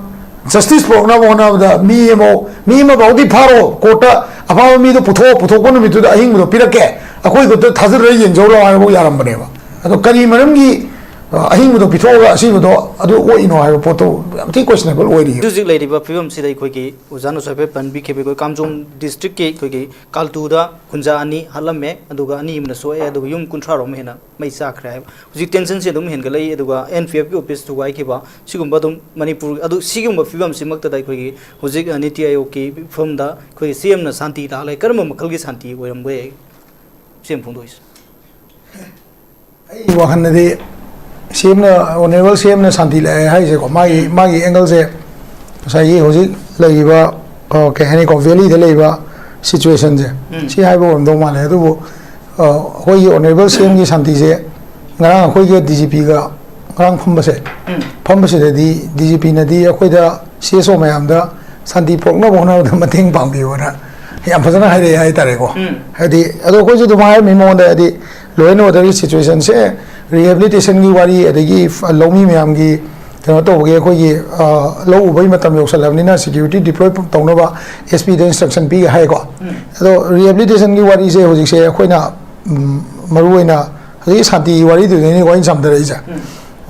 ꯖꯁꯇꯤꯁ ꯄꯨꯔꯛꯅꯕ ꯍꯣꯠꯅꯕꯗ ꯃꯤ ꯑꯃ, ꯃꯤ ꯑꯃꯐꯥꯎꯗꯤ ꯐꯥꯔꯣ, ꯀꯣꯔꯠꯇ ꯑꯐꯥꯕ ꯃꯤꯗꯣ ꯄꯨꯊꯣꯛꯑꯣ, ꯄꯨꯊꯣꯛꯄ ꯅꯨꯃꯤꯠꯇꯨꯗ ꯑꯍꯤꯡꯕꯗꯣ ꯄꯤꯔꯛꯀꯦ, ꯑꯩꯈꯣꯏ ꯈꯨꯠꯇ ꯊꯥꯖꯤꯜꯂ ꯌꯦꯡꯖꯧ ꯂꯥꯎ ꯍꯥꯏꯕꯐꯥꯎ ꯌꯥꯔꯝꯕꯅꯦꯕ꯫ ꯑꯗꯣ ꯀꯔꯤ ꯃꯔꯝꯒꯤ ꯑꯍꯤꯡꯕꯗꯣ ꯄꯤꯊꯣꯛꯑꯒ ꯑꯁꯤꯕꯗꯣ ꯑꯗꯨ ꯑꯣꯛꯏꯅꯣ ꯍꯥꯏꯕ ꯄꯣꯠꯇꯣ ꯌꯥꯝ ꯊꯤ questionable ꯑꯣꯏꯔꯤ꯫ ꯍꯧꯖꯤꯛ ꯍꯧꯖꯤꯛ ꯂꯩꯔꯤꯕ ꯐꯤꯕꯝꯁꯤꯗ ꯑꯩꯈꯣꯏꯒꯤ ꯑꯣꯖꯥꯅꯁꯨ ꯍꯥꯏꯐꯦꯠ ꯄꯟꯕꯤꯈꯤꯕ ꯑꯩꯈꯣꯏ ꯀꯥꯝꯖꯣꯡ ꯗꯤꯁꯇ꯭ꯔꯤꯛꯀꯤ ꯑꯩꯈꯣꯏꯒꯤ ꯀꯥꯜꯇꯨꯗ ꯈꯨꯟꯖꯥ ꯑꯅꯤ ꯍꯥꯠꯂꯝꯃꯦ, ꯑꯗꯨꯒ ꯑꯅꯤ ꯑꯃꯅ ꯁꯣꯛꯑꯦ, ꯑꯗꯨꯒ ꯌꯨꯝ ꯀꯨꯟꯊ꯭ꯔꯥ ꯔꯣꯝ ꯍꯦꯟꯅ ꯃꯩ ꯆꯥꯈ꯭ꯔꯦ ꯍꯥꯏꯕ꯫ ꯍꯧꯖꯤꯛ ꯇꯦꯟꯁꯟꯁꯤ ꯑꯗꯨꯝ ꯍꯦꯟꯒꯠꯂꯛꯏ, ꯑꯗꯨꯒ ꯑꯦꯟ ꯄꯤ ꯑꯦꯐꯀꯤ ꯑꯣꯐꯤꯁ ꯊꯨꯒꯥꯏꯈꯤꯕ, ꯁꯤꯒꯨꯝꯕ ꯑꯗꯨꯝ ꯃꯅꯤꯄꯨꯔ ꯑꯗꯨ ꯁꯤꯒꯨꯝꯕ ꯐꯤꯕꯝꯁꯤꯃꯛꯇꯗ ꯑꯩꯈꯣꯏꯒꯤ ꯍꯧꯖꯤꯛ ꯅꯤꯇꯤ ꯑꯥꯌꯣꯒꯀꯤ ꯐꯤꯕꯝꯗ ꯑꯩꯈꯣꯏꯒꯤ ꯁꯤ ꯑꯦꯝꯅ ꯁꯥꯟꯇꯤ ꯇꯥꯍꯜꯂꯦ꯫ ꯀꯔꯝꯕ ꯃꯈꯜꯒꯤ ꯁꯥꯟꯇꯤ ꯑꯣꯏꯔꯝꯕ ꯌꯥꯏ ꯁꯤ ꯑꯦꯝ ꯐꯣꯡꯗꯣꯛꯏꯁꯦ? ꯑꯩꯒꯤ ꯋꯥꯈꯜꯗꯗꯤ ꯁꯤ ꯑꯦꯝꯅ, ꯑꯣꯅꯔꯦꯕꯜ ꯁꯤ ꯑꯦꯝꯅ ꯁꯥꯟꯇꯤ ꯂꯥꯛꯑꯦ ꯍꯥꯏꯁꯦꯀꯣ, ꯃꯥꯒꯤ ꯃꯥꯒꯤ ꯑꯦꯡꯒꯜꯁꯦ ꯉꯁꯥꯏꯒꯤ ꯍꯧꯖꯤꯛ ꯂꯩꯔꯤꯕ, ꯑ, ꯀꯩ ꯍꯥꯏꯅꯤꯀꯣ, ꯚꯦꯂꯤꯗ ꯂꯩꯔꯤꯕ ꯁꯤꯆꯨꯋꯦꯁꯟꯁꯦ, ꯁꯤ ꯍꯥꯏꯕ ꯑꯣꯏꯔꯝꯗꯧ ꯃꯥꯜꯂꯦ꯫ ꯑꯗꯨꯕꯨ, ꯑ, ꯑꯩꯈꯣꯏꯒꯤ ꯑꯣꯅꯔꯦꯕꯜ ꯁꯤ ꯑꯦꯝꯒꯤ ꯁꯥꯟꯇꯤꯁꯦ ꯉꯔꯥꯡ ꯑꯩꯈꯣꯏꯒꯤ ꯗꯤ ꯖꯤ ꯄꯤꯒ ꯉꯔꯥꯡ ꯐꯝꯕꯁꯦ, ꯐꯝꯕꯁꯤꯗꯗꯤ ꯗꯤ ꯖꯤ ꯄꯤꯅꯗꯤ ꯑꯩꯈꯣꯏꯗ ꯁꯤ ꯑꯦꯁ ꯑꯣ ꯃꯌꯥꯝꯗ ꯁꯥꯟꯇꯤ ꯄꯨꯔꯛꯅꯕ ꯍꯣꯠꯅꯕꯗ ꯃꯇꯦꯡ ꯄꯥꯡꯕꯤꯌꯨꯅ ꯌꯥꯝ ꯐꯖꯅ ꯍꯥꯏꯔꯛꯑꯦ ꯍꯥꯏꯇꯥꯔꯦꯀꯣ꯫ ꯍꯥꯏꯗꯤ ꯑꯗꯣ ꯑꯩꯈꯣꯏꯁꯨ ꯑꯗꯨꯝ ꯍꯥꯏꯔꯝꯃꯤ ꯃꯉꯣꯟꯗ, ꯍꯥꯏꯗꯤ law and orderꯒꯤ situationꯁꯦ, rehabilitationꯒꯤ ꯋꯥꯔꯤ, ꯑꯗꯒꯤ ꯂꯧꯃꯤ ꯃꯌꯥꯝꯒꯤ ꯀꯩꯅꯣ ꯇꯧꯕꯒꯤ ꯑꯩꯈꯣꯏꯒꯤ, ꯑ, ꯂꯧ ꯎꯕꯒꯤ ꯃꯇꯝ ꯌꯧꯁꯜꯂꯕꯅꯤꯅ security deploy ꯇꯧꯅꯕ ꯑꯦꯁ ꯄꯤꯗ instruction ꯄꯤꯒꯦ ꯍꯥꯏꯀꯣ꯫ ꯑꯗꯣ rehabilitationꯒꯤ ꯋꯥꯔꯤꯁꯦ ꯍꯧꯖꯤꯛꯁꯦ ꯑꯩꯈꯣꯏꯅ, ꯎꯝ, ꯃꯔꯨꯑꯣꯏꯅ ꯍꯧꯖꯤꯛꯀꯤ ꯁꯥꯟꯇꯤꯒꯤ ꯋꯥꯔꯤꯗꯨꯗꯩꯅꯤꯀꯣ ꯑꯩꯅ ꯁꯝꯊꯔꯛꯏꯁꯦ꯫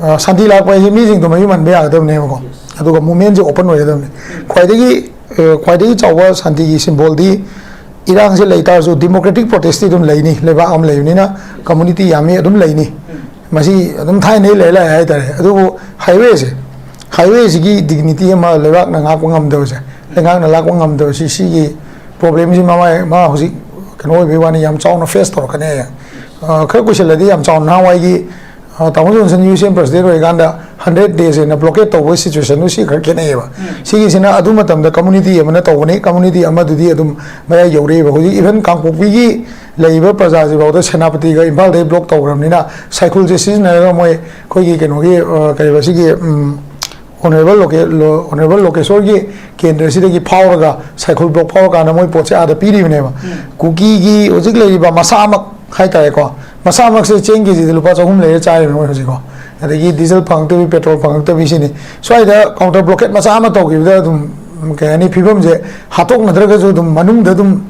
ꯑ, ꯁꯥꯟꯇꯤ ꯂꯥꯛꯄ ꯍꯥꯏꯁꯦ ꯃꯤꯁꯤꯡꯗꯣ ꯃꯌꯨꯝ ꯍꯟꯕ ꯌꯥꯒꯗꯕꯅꯦꯕꯀꯣ꯫ ꯑꯗꯨꯒ movementꯁꯦ open ꯑꯣꯏꯒꯗꯕꯅꯤ꯫ ꯈ꯭ꯋꯥꯏꯗꯒꯤ, ꯑ, ꯈ꯭ꯋꯥꯏꯗꯒꯤ ꯆꯥꯎꯕ ꯁꯥꯟꯇꯤꯒꯤ symbolꯗꯤ ꯏꯔꯥꯡꯁꯦ ꯂꯩ ꯇꯥꯔꯁꯨ democratic protestꯇꯤ ꯑꯗꯨꯝ ꯂꯩꯅꯤ꯫ ꯂꯩꯕꯥꯛ ꯑꯃ ꯂꯩꯕꯅꯤꯅ community ꯌꯥꯝꯃꯤ, ꯑꯗꯨꯝ ꯂꯩꯅꯤ꯫ ꯃꯁꯤ ꯑꯗꯨꯝ ꯊꯥꯏꯅꯗꯒꯤ ꯂꯩ ꯂꯥꯛꯑꯦ ꯍꯥꯏꯇꯥꯔꯦ꯫ ꯑꯗꯨꯕꯨ highwayꯁꯦ, highwayꯁꯤꯒꯤ dignity ꯑꯃ ꯂꯩꯕꯥꯛꯅ ꯉꯥꯛꯄ ꯉꯝꯗꯕꯁꯦ, ꯂꯩꯉꯥꯛꯅ ꯂꯥꯛꯄ ꯉꯝꯗꯕꯁꯤ, ꯁꯤꯒꯤ problemꯁꯤ ꯃꯃꯥ, ꯃꯥ ꯍꯧꯖꯤꯛ ꯀꯩꯅꯣ ꯑꯣꯏꯕꯒꯤ ꯋꯥꯅꯤ, ꯌꯥꯝ ꯆꯥꯎꯅ face ꯇꯧꯔꯛꯀꯅꯤ ꯍꯌꯦꯡ꯫ ꯑ, ꯈꯔ ꯀꯨꯏꯁꯜꯂꯗꯤ ꯌꯥꯝ ꯆꯥꯎꯅ, ꯅꯍꯥꯟꯋꯥꯏꯒꯤ, ꯑ, ꯇꯥꯃꯣ Johnson U S M president ꯑꯣꯏꯔꯤꯀꯥꯟꯗ hundred days ꯍꯥꯏꯅ blockade ꯇꯧꯕꯒꯤ situationꯗꯨ ꯁꯤ ꯈꯔ ꯈꯦꯠꯅꯩꯌꯦꯕ꯫ ꯁꯤꯒꯤꯁꯤꯅ ꯑꯗꯨ ꯃꯇꯝꯗ community ꯑꯃꯅ ꯇꯧꯕꯅꯤ, community ꯑꯃꯗꯨꯗꯤ ꯑꯗꯨꯝ ꯃꯌꯥꯏ ꯌꯧꯔꯛꯏꯕ꯫ ꯍꯧꯖꯤꯛ even ꯀꯥꯡꯄꯣꯛꯄꯤꯒꯤ ꯂꯩꯔꯤꯕ ꯄ꯭ꯔꯖꯥꯁꯤꯐꯥꯎꯗ ꯁꯦꯅꯥꯄꯇꯤꯒ ꯏꯝꯐꯥꯜꯗꯒꯤ block ꯇꯧꯈ꯭ꯔꯕꯅꯤꯅ ꯁꯥꯏꯈꯨꯜꯁꯦ ꯁꯤꯖꯤꯟꯅꯔꯒ ꯃꯣꯏ ꯑꯩꯈꯣꯏꯒꯤ ꯀꯩꯅꯣꯒꯤ, ꯑ, ꯀꯔꯤꯕ ꯁꯤꯒꯤ, ꯎꯝ, ꯑꯣꯅꯔꯦꯕꯜ ꯂꯣꯀꯦ-, ꯂꯣ-, ꯑꯣꯅꯔꯦꯕꯜ ꯂꯣꯀꯦꯁꯣꯔꯒꯤ ꯀꯦꯟꯗ꯭ꯔꯁꯤꯗꯒꯤ ꯐꯥꯎꯔꯒ ꯁꯥꯏꯈꯨꯜ block ꯐꯥꯎꯔꯀꯥꯟꯗ ꯃꯣꯏ ꯄꯣꯠꯁꯦ ꯑꯥꯗ ꯄꯤꯔꯤꯕꯅꯦꯕ꯫ ꯀꯨꯀꯤꯒꯤ ꯍꯧꯖꯤꯛ ꯂꯩꯔꯤꯕ ꯃꯁꯥꯃꯛ ꯍꯥꯏꯇꯥꯔꯦꯀꯣ, ꯃꯁꯥꯃꯛꯁꯦ ꯆꯦꯡ ꯀꯦꯖꯤꯗ ꯂꯨꯄꯥ ꯆꯍꯨꯝ ꯂꯩꯔ ꯆꯥꯔꯤꯕꯅꯤ ꯃꯣꯏ ꯍꯧꯖꯤꯛꯀꯣ꯫ ꯑꯗꯒꯤ ꯗꯤꯖꯜ ꯐꯪꯉꯛꯇꯕꯤ, ꯄꯦꯇ꯭ꯔꯣꯜ ꯐꯪꯉꯛꯇꯕꯤ ꯁꯤꯅꯤ꯫ ꯁ꯭ꯋꯥꯏꯗ counter blockade ꯃꯆꯥ ꯑꯃ ꯇꯧꯈꯤꯕꯗ ꯑꯗꯨꯝ, ꯀꯩ ꯍꯥꯏꯅꯤ, ꯐꯤꯕꯝꯁꯦ ꯍꯥꯠꯇꯣꯛꯅꯗ꯭ꯔꯒꯁꯨ ꯑꯗꯨꯝ ꯃꯅꯨꯡꯗ ꯑꯗꯨꯝ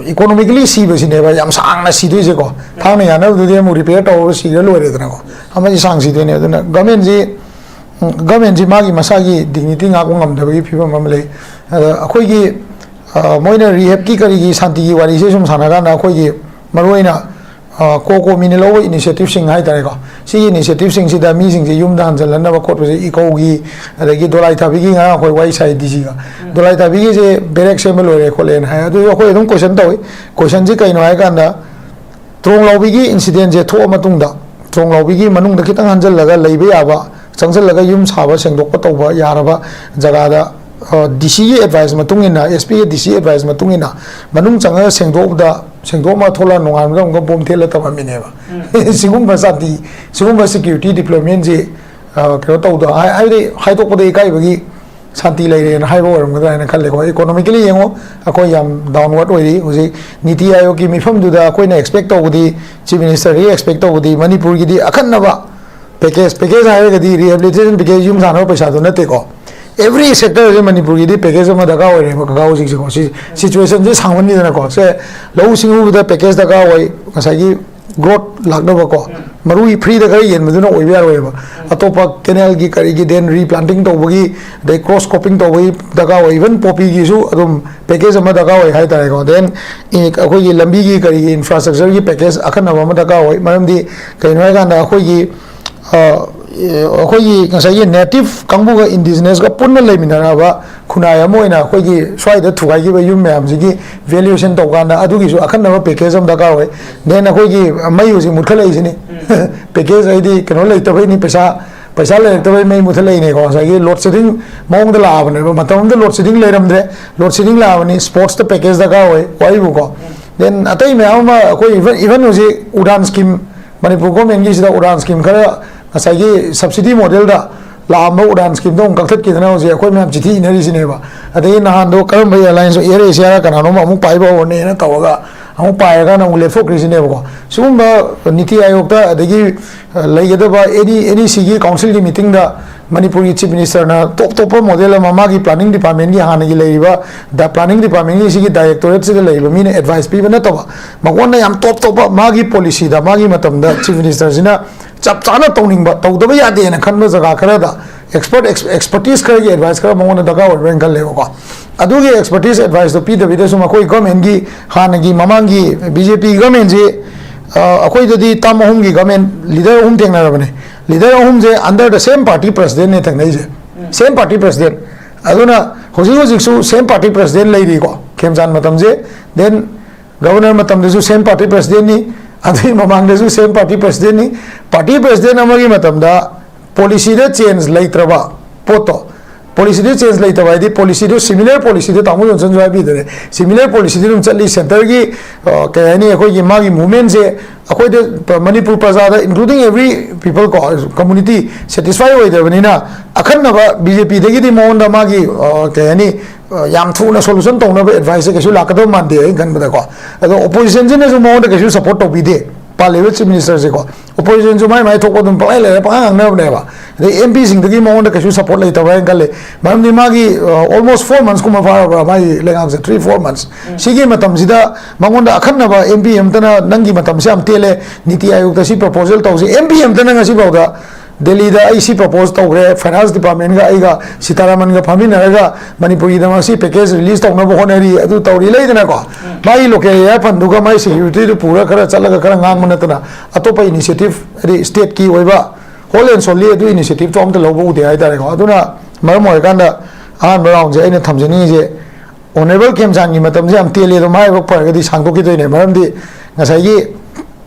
Economically ꯁꯤꯕꯁꯤꯅꯦꯕ ꯌꯥꯝ ꯁꯥꯡꯅ ꯁꯤꯗꯣꯏꯁꯦꯀꯣ꯫ ꯊꯥꯡꯅ ꯌꯥꯅꯕꯗꯨꯗꯤ ꯑꯃꯨꯛ repair ꯇꯧꯔꯒ ꯁꯤꯔ ꯂꯣꯏꯔꯦꯗꯅꯀꯣ꯫ ꯑꯃꯗꯤ ꯁꯥꯡ ꯁꯤꯗꯣꯏꯅꯦ꯫ ꯑꯗꯨꯅ government ꯁꯤ, ꯎꯝ, government ꯁꯤ ꯃꯥꯒꯤ ꯃꯁꯥꯒꯤ dignity ꯉꯥꯛꯄ ꯉꯝꯗꯕꯒꯤ ꯐꯤꯕꯝ ꯑꯃ ꯂꯩ꯫ ꯑꯗ ꯑꯩꯈꯣꯏꯒꯤ, ꯑ, ꯃꯣꯏꯅ rehab ꯀꯤ ꯀꯔꯤꯒꯤ ꯁꯥꯟꯇꯤꯒꯤ ꯋꯥꯔꯤꯁꯦ ꯁꯨꯝ ꯁꯥꯟꯅ ꯀꯥꯟꯗ ꯑꯩꯈꯣꯏꯒꯤ ꯃꯔꯨꯑꯣꯏꯅ, ꯑ, ꯀꯣ ꯀꯣ ꯃꯤꯅ ꯂꯧꯕ initiative ꯁꯤꯡ ꯍꯥꯏꯇꯥꯔꯦꯀꯣ꯫ ꯁꯤꯒꯤ initiative ꯁꯤꯡꯁꯤꯗ ꯃꯤꯁꯤꯡꯁꯦ ꯌꯨꯝꯗ ꯍꯟꯖꯜꯍꯟꯅꯕ ꯈꯣꯠꯄꯁꯦ ꯏꯀꯣꯒꯤ, ꯑꯗꯒꯤ ꯗꯣꯂꯥꯏ ꯊꯥꯕꯤꯒꯤ ꯉꯔꯥꯡ ꯑꯩꯈꯣꯏ ꯋꯥꯔꯤ ꯁꯥꯏ D C ꯒ꯫ ꯗꯣꯂꯥꯏ ꯊꯥꯕꯤꯒꯤꯁꯦ barrack ꯁꯦꯝꯕ ꯂꯣꯏꯔꯦ ꯈꯣꯠꯂꯦꯅ ꯍꯥꯏ꯫ ꯑꯗꯨꯁꯨ ꯑꯩꯈꯣꯏ ꯑꯗꯨꯝ question ꯇꯧꯏ꯫ Question ꯁꯦ ꯀꯩꯅꯣ ꯍꯥꯏ ꯀꯥꯟꯗ, ꯇ꯭ꯔꯣꯡ ꯂꯥꯎꯕꯤꯒꯤ incident ꯁꯦ ꯊꯣꯛꯑ ꯃꯇꯨꯡꯗ, ꯇ꯭ꯔꯣꯡ ꯂꯥꯎꯕꯤꯒꯤ ꯃꯅꯨꯡꯗ ꯈꯤꯇꯪ ꯍꯟꯖꯜꯂꯒ ꯂꯩꯕ ꯌꯥꯕ, ꯆꯪꯁꯜꯂꯒ ꯌꯨꯝ ꯁꯥꯕ, ꯁꯦꯡꯗꯣꯛꯄ ꯇꯧꯕ ꯌꯥꯔꯕ ꯖꯒꯥꯗ, ꯑ, D C ꯒꯤ advice ꯃꯇꯨꯡ ꯏꯟꯅ, S P ꯒ D C advice ꯃꯇꯨꯡ ꯏꯟꯅ ꯃꯅꯨꯡ ꯆꯪꯉꯒ ꯁꯦꯡꯗꯣꯛꯄꯗ, ꯁꯦꯡꯗꯣꯛꯑꯃ ꯊꯣꯛꯂꯛꯑ ꯅꯣꯡꯉꯥꯟꯕꯗ ꯑꯃꯨꯛꯀ bomb ꯊꯦꯠꯂ ꯊꯝꯃꯝꯃꯤꯅꯦꯕ꯫ ꯁꯤꯒꯨꯝꯕ ꯁꯥꯟꯇꯤ, ꯁꯤꯒꯨꯝꯕ security deployment ꯁꯤ, ꯑ, ꯀꯩꯅꯣ ꯇꯧꯗ, ꯍꯥꯏ-, ꯍꯥꯏꯕꯗꯤ ꯍꯥꯏꯗꯣꯛꯄꯗ ꯏꯀꯥꯏꯕꯒꯤ ꯁꯥꯟꯇꯤ ꯂꯩꯔꯦꯅ ꯍꯥꯏꯕ ꯑꯣꯏꯔꯝꯒꯗ꯭ꯔꯥ ꯍꯥꯏꯅ ꯈꯜꯂꯦꯀꯣ꯫ Economically ꯌꯦꯡꯉꯣ, ꯑꯩꯈꯣꯏ ꯌꯥꯝ downward ꯑꯣꯏꯔꯤ ꯍꯧꯖꯤꯛ꯫ ꯅꯤꯇꯤ ꯑꯥꯌꯣꯒꯀꯤ ꯃꯤꯐꯝꯗꯨꯗ ꯑꯩꯈꯣꯏꯅ expect ꯇꯧꯕꯗꯤ, Chief Minister ꯗꯒꯤ expect ꯇꯧꯕꯗꯤ ꯃꯅꯤꯄꯨꯔꯒꯤꯗꯤ ꯑꯀꯟꯅꯕ package, package ꯍꯥꯏꯔꯒꯗꯤ rehabilitation package, ꯌꯨꯝ ꯁꯥꯅꯕ ꯄꯩꯁꯥꯗꯣ ꯅꯠꯇꯦꯀꯣ꯫ Every sector ꯁꯦ ꯃꯅꯤꯄꯨꯔꯒꯤꯗꯤ package ꯑꯃ ꯗꯔꯀꯥꯔ ꯑꯣꯏꯔꯦꯕ ꯀꯀꯥ ꯍꯧꯖꯤꯛꯁꯦꯀꯣ꯫ ꯁꯤ situation ꯁꯦ ꯁꯥꯡꯃꯟꯈꯤꯗꯅꯀꯣ꯫ ꯁꯦ ꯂꯧꯎ ꯁꯤꯡꯎꯕꯗ package ꯗꯔꯀꯥꯔ ꯑꯣꯏ, ꯉꯁꯥꯏꯒꯤ growth ꯂꯥꯛꯅꯕꯀꯣ꯫ ꯃꯔꯨꯒꯤ free ꯗ ꯈꯔ ꯌꯦꯟꯕꯗꯨꯅ ꯑꯣꯏꯕ ꯌꯥꯔꯣꯏꯕ꯫ ꯑꯇꯣꯞꯄ canal ꯒꯤ ꯀꯔꯤꯒꯤ, then replanting ꯇꯧꯕꯒꯤ, ꯑꯗꯩ cross cropping ꯇꯧꯕꯒꯤ ꯗꯔꯀꯥꯔ ꯑꯣꯏ, even poppy ꯒꯤꯁꯨ ꯑꯗꯨꯝ package ꯑꯃ ꯗꯔꯀꯥꯔ ꯑꯣꯏ ꯍꯥꯏꯇꯥꯔꯦꯀꯣ꯫ Then ꯑꯩꯈꯣꯏꯒꯤ ꯂꯝꯕꯤꯒꯤ ꯀꯔꯤꯒꯤ infrastructure ꯒꯤ package ꯑꯈꯟꯅꯕ ꯑꯃ ꯗꯔꯀꯥꯔ ꯑꯣꯏ꯫ ꯃꯔꯝꯗꯤ ꯀꯩꯅꯣ ꯍꯥꯏꯀꯥꯟꯗ ꯑꯩꯈꯣꯏꯒꯤ, ꯑ, ꯑꯩꯈꯣꯏꯒꯤ ꯉꯁꯥꯏꯒꯤ native ꯀꯥꯡꯕꯨꯒ indigenous ꯒ ꯄꯨꯟꯅ ꯂꯩꯃꯤꯟꯅꯔꯛꯑꯕ ꯈꯨꯟꯅꯥꯏ ꯑꯃ ꯑꯣꯏꯅ ꯑꯩꯈꯣꯏꯒꯤ ꯁ꯭ꯋꯥꯏꯗ ꯊꯨꯒꯥꯏꯈꯤꯕ ꯌꯨꯝ ꯃꯌꯥꯝꯁꯤꯒꯤ valuation ꯇꯧꯀꯥꯟꯗ ꯑꯗꯨꯒꯤꯁꯨ ꯑꯈꯟꯅꯕ package ꯑꯃ ꯗꯔꯀꯥꯔ ꯑꯣꯏ꯫ Then ꯑꯩꯈꯣꯏꯒꯤ ꯃꯩ ꯍꯧꯖꯤꯛ ꯃꯨꯠꯈꯠꯂꯛꯏꯁꯤꯅꯤ꯫ Package ꯍꯥꯏꯗꯤ ꯀꯩꯅꯣ ꯂꯩꯇꯕꯩꯅꯤ, ꯄꯩꯁꯥ, ꯄꯩꯁꯥ ꯂꯩꯔꯛꯇꯕꯩ ꯃꯩ ꯃꯨꯠꯊꯠꯂꯛꯏꯅꯦꯀꯣ꯫ ꯉꯁꯥꯏꯒꯤ load shedding ꯃꯑꯣꯡꯗ ꯂꯥꯛꯑꯕꯅꯦꯕ꯫ ꯃꯇꯝ ꯑꯃꯗ load shedding ꯂꯩꯔꯝꯗ꯭ꯔꯦ, load shedding ꯂꯥꯛꯑꯕꯅꯤ, sports ꯇ package ꯗꯔꯀꯥꯔ ꯑꯣꯏ, ꯋꯥꯔꯤꯕꯨꯀꯣ꯫ Then ꯑꯇꯩ ꯃꯌꯥꯝ ꯑꯃ ꯑꯩꯈꯣꯏ even, even ꯍꯧꯖꯤꯛ ꯎꯗꯥꯟ scheme, ꯃꯅꯤꯄꯨꯔ government ꯀꯤꯁꯤꯗ ꯎꯗꯥꯟ scheme ꯈꯔ ꯉꯁꯥꯏꯒꯤ subsidy model ꯗ ꯂꯥꯛꯑꯝꯕ ꯎꯗꯥꯟ scheme ꯗꯣ ꯑꯃꯨꯛ ꯀꯛꯊꯠꯈꯤꯗꯅ ꯍꯧꯖꯤꯛ ꯑꯩꯈꯣꯏ ꯃꯌꯥꯝ ꯆꯤꯊꯤ ꯏꯅꯔꯤꯁꯤꯅꯦꯕ꯫ ꯑꯗꯒꯤ ꯅꯍꯥꯟꯗꯣ ꯀꯔꯝꯕ airlines, Air Asia ꯔ ꯀꯅꯥꯅꯣꯝ ꯑꯃꯨꯛ ꯄꯥꯏꯕ ꯍꯧꯔꯅꯦꯅ ꯇꯧꯔꯒ ꯑꯃꯨꯛ ꯄꯥꯏꯔꯀꯥꯟꯗ ꯑꯃꯨꯛ ꯂꯦꯞꯊꯣꯛꯈ꯭ꯔꯤꯁꯤꯅꯦꯕꯀꯣ꯫ ꯁꯤꯒꯨꯝꯕ ꯅꯤꯇꯤ ꯑꯥꯌꯣꯒꯇ ꯑꯗꯒꯤ, ꯑ, ꯂꯩꯒꯗꯕ any, any ꯁꯤꯒꯤ council ꯒꯤ meeting ꯗ ꯃꯅꯤꯄꯨꯔꯒꯤ ꯆꯤꯐ ꯃꯤꯅꯤꯁꯇꯔꯅ ꯇꯣꯞ ꯇꯣꯞꯄ ꯃꯣꯗꯦꯜ ꯑꯃ, ꯃꯥꯒꯤ ꯄ꯭ꯂꯥꯅꯤꯡ ꯗꯤꯄꯥꯔꯠꯃꯦꯟꯒꯤ, ꯍꯥꯟꯅꯒꯤ ꯂꯩꯔꯤꯕ ꯗ ꯄ꯭ꯂꯥꯅꯤꯡ ꯗꯤꯄꯥꯔꯠꯃꯦꯟꯒꯤ ꯁꯤꯒꯤ ꯗꯥꯏꯔꯦꯛꯇꯣꯔꯦꯠꯁꯤꯗ ꯂꯩꯔꯤꯕ ꯃꯤꯅ ꯑꯦꯗꯚꯥꯏꯁ ꯄꯤꯕ ꯅꯠꯇꯕ, ꯃꯉꯣꯟꯗ ꯌꯥꯝ ꯇꯣꯞ ꯇꯣꯞꯄ ꯃꯥꯒꯤ ꯄꯣꯂꯤꯁꯤꯗ, ꯃꯥꯒꯤ ꯃꯇꯝꯗ ꯆꯤꯐ ꯃꯤꯅꯤꯁꯇꯔꯁꯤꯅ ꯆꯞ ꯆꯥꯅ ꯇꯧꯅꯤꯡꯕ, ꯇꯧꯗꯕ ꯌꯥꯗꯦꯅ ꯈꯟꯕ ꯖꯒꯥ ꯈꯔꯗ ꯑꯦꯛꯁꯄꯔꯠ, ꯑꯦꯛꯁꯄꯔꯇꯤꯁ ꯈꯔꯒꯤ ꯑꯦꯗꯚꯥꯏꯁ ꯈꯔ ꯃꯉꯣꯟꯗ ꯗꯔꯀꯥꯔ ꯑꯣꯏꯕ꯭ꯔꯥꯅ ꯈꯜꯂꯦꯕꯀꯣ꯫ ꯑꯗꯨꯒꯤ ꯑꯦꯛꯁꯄꯔꯇꯤꯁ ꯑꯦꯗꯚꯥꯏꯁꯇꯣ ꯄꯤꯗꯕꯤꯗ, ꯁꯨꯝ ꯑꯩꯈꯣꯏ ꯒꯚꯔꯟꯃꯦꯟꯒꯤ, ꯍꯥꯟꯅꯒꯤ ꯃꯃꯥꯡꯒꯤ ꯕꯤ ꯖꯦ ꯄꯤ ꯒꯚꯔꯟꯃꯦꯟꯁꯤ, ꯑ, ꯑꯩꯈꯣꯏꯗꯗꯤ ꯇꯥꯝ ꯑꯍꯨꯝꯒꯤ ꯒꯚꯔꯟꯃꯦꯟ ꯂꯤꯗꯔ ꯑꯍꯨꯝ ꯊꯦꯡꯅꯔꯕꯅꯦ꯫ ꯂꯤꯗꯔ ꯑꯍꯨꯝꯁꯦ under the same party presidentꯅꯦ ꯊꯦꯡꯅꯩꯁꯦ꯫ ꯁꯦꯝ ꯄꯥꯔꯇꯤ ꯄ꯭ꯔꯁꯤꯗꯦꯟ꯫ ꯑꯗꯨꯅ ꯍꯧꯖꯤꯛ ꯍꯧꯖꯤꯛꯁꯨ ꯁꯦꯝ ꯄꯥꯔꯇꯤ ꯄ꯭ꯔꯁꯤꯗꯦꯟ ꯂꯩꯔꯤꯀꯣ, ꯈꯦꯝꯆꯥꯟ ꯃꯇꯝꯁꯦ꯫ Then ꯒꯕꯔꯅꯔ ꯃꯇꯝꯗꯁꯨ ꯁꯦꯝ ꯄꯥꯔꯇꯤ ꯄ꯭ꯔꯁꯤꯗꯦꯟꯅꯤ, ꯑꯗꯨꯒꯤ ꯃꯃꯥꯡꯗꯁꯨ ꯁꯦꯝ ꯄꯥꯔꯇꯤ ꯄ꯭ꯔꯁꯤꯗꯦꯟꯅꯤ꯫ ꯄꯥꯔꯇꯤ ꯄ꯭ꯔꯁꯤꯗꯦꯟ ꯑꯃꯒꯤ ꯃꯇꯝꯗ ꯄꯣꯂꯤꯁꯤꯗ ꯆꯦꯟꯖ ꯂꯩꯇ꯭ꯔꯕ ꯄꯣꯠꯇꯣ, ꯄꯣꯂꯤꯁꯤꯗ ꯆꯦꯟꯖ ꯂꯩꯇꯕ ꯍꯥꯏꯗꯤ ꯄꯣꯂꯤꯁꯤꯗꯣ, ꯁꯤꯃꯤꯂꯔ ꯄꯣꯂꯤꯁꯤꯗꯣ, ꯇꯥꯃꯣ ꯖꯣꯟꯁꯟꯁꯨ ꯍꯥꯏꯕꯤꯗꯔꯦ, ꯁꯤꯃꯤꯂꯔ ꯄꯣꯂꯤꯁꯤꯗꯤ ꯑꯗꯨꯝ ꯆꯠꯂꯤ꯫ ꯁꯦꯟꯇꯔꯒꯤ, ꯑ, ꯀꯩ ꯍꯥꯏꯅꯤ, ꯑꯩꯈꯣꯏꯒꯤ ꯃꯥꯒꯤ ꯃꯨꯚꯃꯦꯟꯁꯦ ꯑꯩꯈꯣꯏꯗ, ꯄ-, ꯃꯅꯤꯄꯨꯔ ꯄ꯭ꯔꯖꯥꯗ, including every people ꯀꯣ, ꯀꯝꯃꯨꯅꯤꯇꯤ ꯁꯦꯇꯤꯁꯐꯥꯏ ꯑꯣꯏꯗꯕꯅꯤꯅ, ꯑꯈꯟꯅꯕ ꯕꯤ ꯖꯦ ꯄꯤꯗꯒꯤꯗꯤ ꯃꯉꯣꯟꯗ ꯃꯥꯒꯤ, ꯑ, ꯀꯩ ꯍꯥꯏꯅꯤ, ꯑ, ꯌꯥꯝ ꯊꯨꯅ ꯁꯣꯂꯨꯁꯟ ꯇꯧꯅꯕ ꯑꯦꯗꯚꯥꯏꯁꯁꯦ ꯀꯩꯁꯨ ꯂꯥꯛꯀꯗꯕ ꯃꯥꯟꯗꯦ ꯑꯩꯅ ꯈꯟꯕꯗꯀꯣ꯫ ꯑꯗꯣ ꯑꯣꯄꯣꯖꯤꯁꯟꯁꯤꯅꯁꯨ ꯃꯉꯣꯟꯗ ꯀꯩꯁꯨ ꯁꯞꯄꯣꯔꯠ ꯇꯧꯕꯤꯗꯦ ꯄꯥꯜꯂꯤꯕ ꯆꯤꯐ ꯃꯤꯅꯤꯁꯇꯔꯁꯦꯀꯣ꯫ ꯑꯣꯄꯣꯖꯤꯁꯟꯁꯨ ꯃꯥꯏ ꯃꯥꯏ ꯊꯣꯛꯄ ꯑꯗꯨꯝ ꯄꯪꯂꯩ ꯂꯩꯔꯦ, ꯄꯪꯉꯥꯡ ꯉꯥꯡꯅꯕꯅꯦꯕ꯫ ꯑꯗꯩ ꯑꯦꯝ ꯄꯤꯁꯤꯡꯗꯒꯤ ꯃꯉꯣꯟꯗ ꯀꯩꯁꯨ ꯁꯞꯄꯣꯔꯠ ꯂꯩꯇꯕ꯭ꯔꯥ ꯍꯥꯏꯅ ꯈꯜꯂꯦ꯫ ꯃꯔꯝꯗꯤ ꯃꯥꯒꯤ, ꯑ, almost four months ꯀꯨꯝꯕ ꯐꯥꯔꯕ꯭ꯔꯥ ꯃꯥꯒꯤ ꯂꯩꯉꯥꯛꯁꯦ? Three, four months꯫ ꯁꯤꯒꯤ ꯃꯇꯝꯁꯤꯗ ꯃꯉꯣꯟꯗ ꯑꯈꯟꯅꯕ ꯑꯦꯝ ꯄꯤ ꯑꯃꯇꯅ, "ꯅꯪꯒꯤ ꯃꯇꯝꯁꯦ ꯌꯥꯝ ꯇꯦꯜꯂꯦ, ꯅꯤꯇꯤ ꯑꯥꯌꯣꯒꯇ ꯁꯤ ꯄ꯭ꯔꯄꯣꯖꯦꯜ ꯇꯧꯁꯤ", ꯑꯦꯝ ꯄꯤ ꯑꯃꯇꯅ ꯉꯁꯤꯐꯥꯎꯗ ꯗꯦꯜꯂꯤꯗ ꯑꯩ ꯁꯤ ꯄ꯭ꯔꯄꯣꯖ ꯇꯧꯈ꯭ꯔꯦ, ꯐꯥꯏꯅꯥꯟꯁ ꯗꯤꯄꯥꯔꯠꯃꯦꯟꯒ ꯑꯩꯒ ꯁꯤꯇꯥꯔꯥꯃꯟꯒ ꯐꯝꯃꯤꯟꯅꯔꯒ ꯃꯅꯤꯄꯨꯔꯒꯤꯗꯃꯛ ꯁꯤ ꯄꯦꯀꯦꯖ ꯔꯤꯂꯤꯁ ꯇꯧꯅꯕ ꯍꯣꯠꯅꯔꯤ, ꯑꯗꯨ ꯇꯧꯔꯤ, ꯂꯩꯗꯅꯀꯣ꯫ ꯃꯥꯒꯤ ꯂꯣꯀꯦꯜ ꯑꯦꯔꯤꯌꯥ ꯐꯟꯗꯨꯒ ꯃꯥꯒꯤ ꯁꯦꯀ꯭ꯌꯨꯔꯤꯇꯤꯗꯨ ꯄꯨꯔꯒ ꯈꯔ ꯆꯠꯂꯒ ꯈꯔ ꯉꯥꯡꯕ ꯅꯠꯇꯅ ꯑꯇꯣꯞꯄ ꯏꯅꯤꯁꯤꯌꯦꯇꯤꯚ, ꯍꯥꯏꯗꯤ ꯁ꯭ꯇꯦꯠꯀꯤ ꯑꯣꯏꯕ whole and solely ꯑꯗꯨ ꯏꯅꯤꯁꯤꯌꯦꯇꯤꯚꯇꯣ ꯑꯝꯇ ꯂꯧꯕ ꯎꯗꯦ ꯍꯥꯏꯇꯥꯔꯦꯀꯣ꯫ ꯑꯗꯨꯅ ꯃꯔꯝ ꯑꯣꯏꯔꯀꯥꯟꯗ ꯑꯍꯥꯟꯕ ꯔꯥꯎꯟꯁꯦ ꯑꯩꯅ ꯊꯝꯖꯅꯤꯡꯉꯤꯁꯦ, ꯑꯣꯅꯔꯦꯕꯜ ꯈꯦꯝꯆꯥꯟꯒꯤ ꯃꯇꯝꯁꯦ ꯌꯥꯝ ꯇꯦꯜꯂꯦ ꯑꯗꯣ, ꯃꯥ ꯍꯥꯏꯕ ꯐꯔꯒꯗꯤ ꯁꯥꯡꯗꯣꯛꯈꯤꯗꯣꯏꯅꯦ꯫ ꯃꯔꯝꯗꯤ ꯉꯁꯥꯏꯒꯤ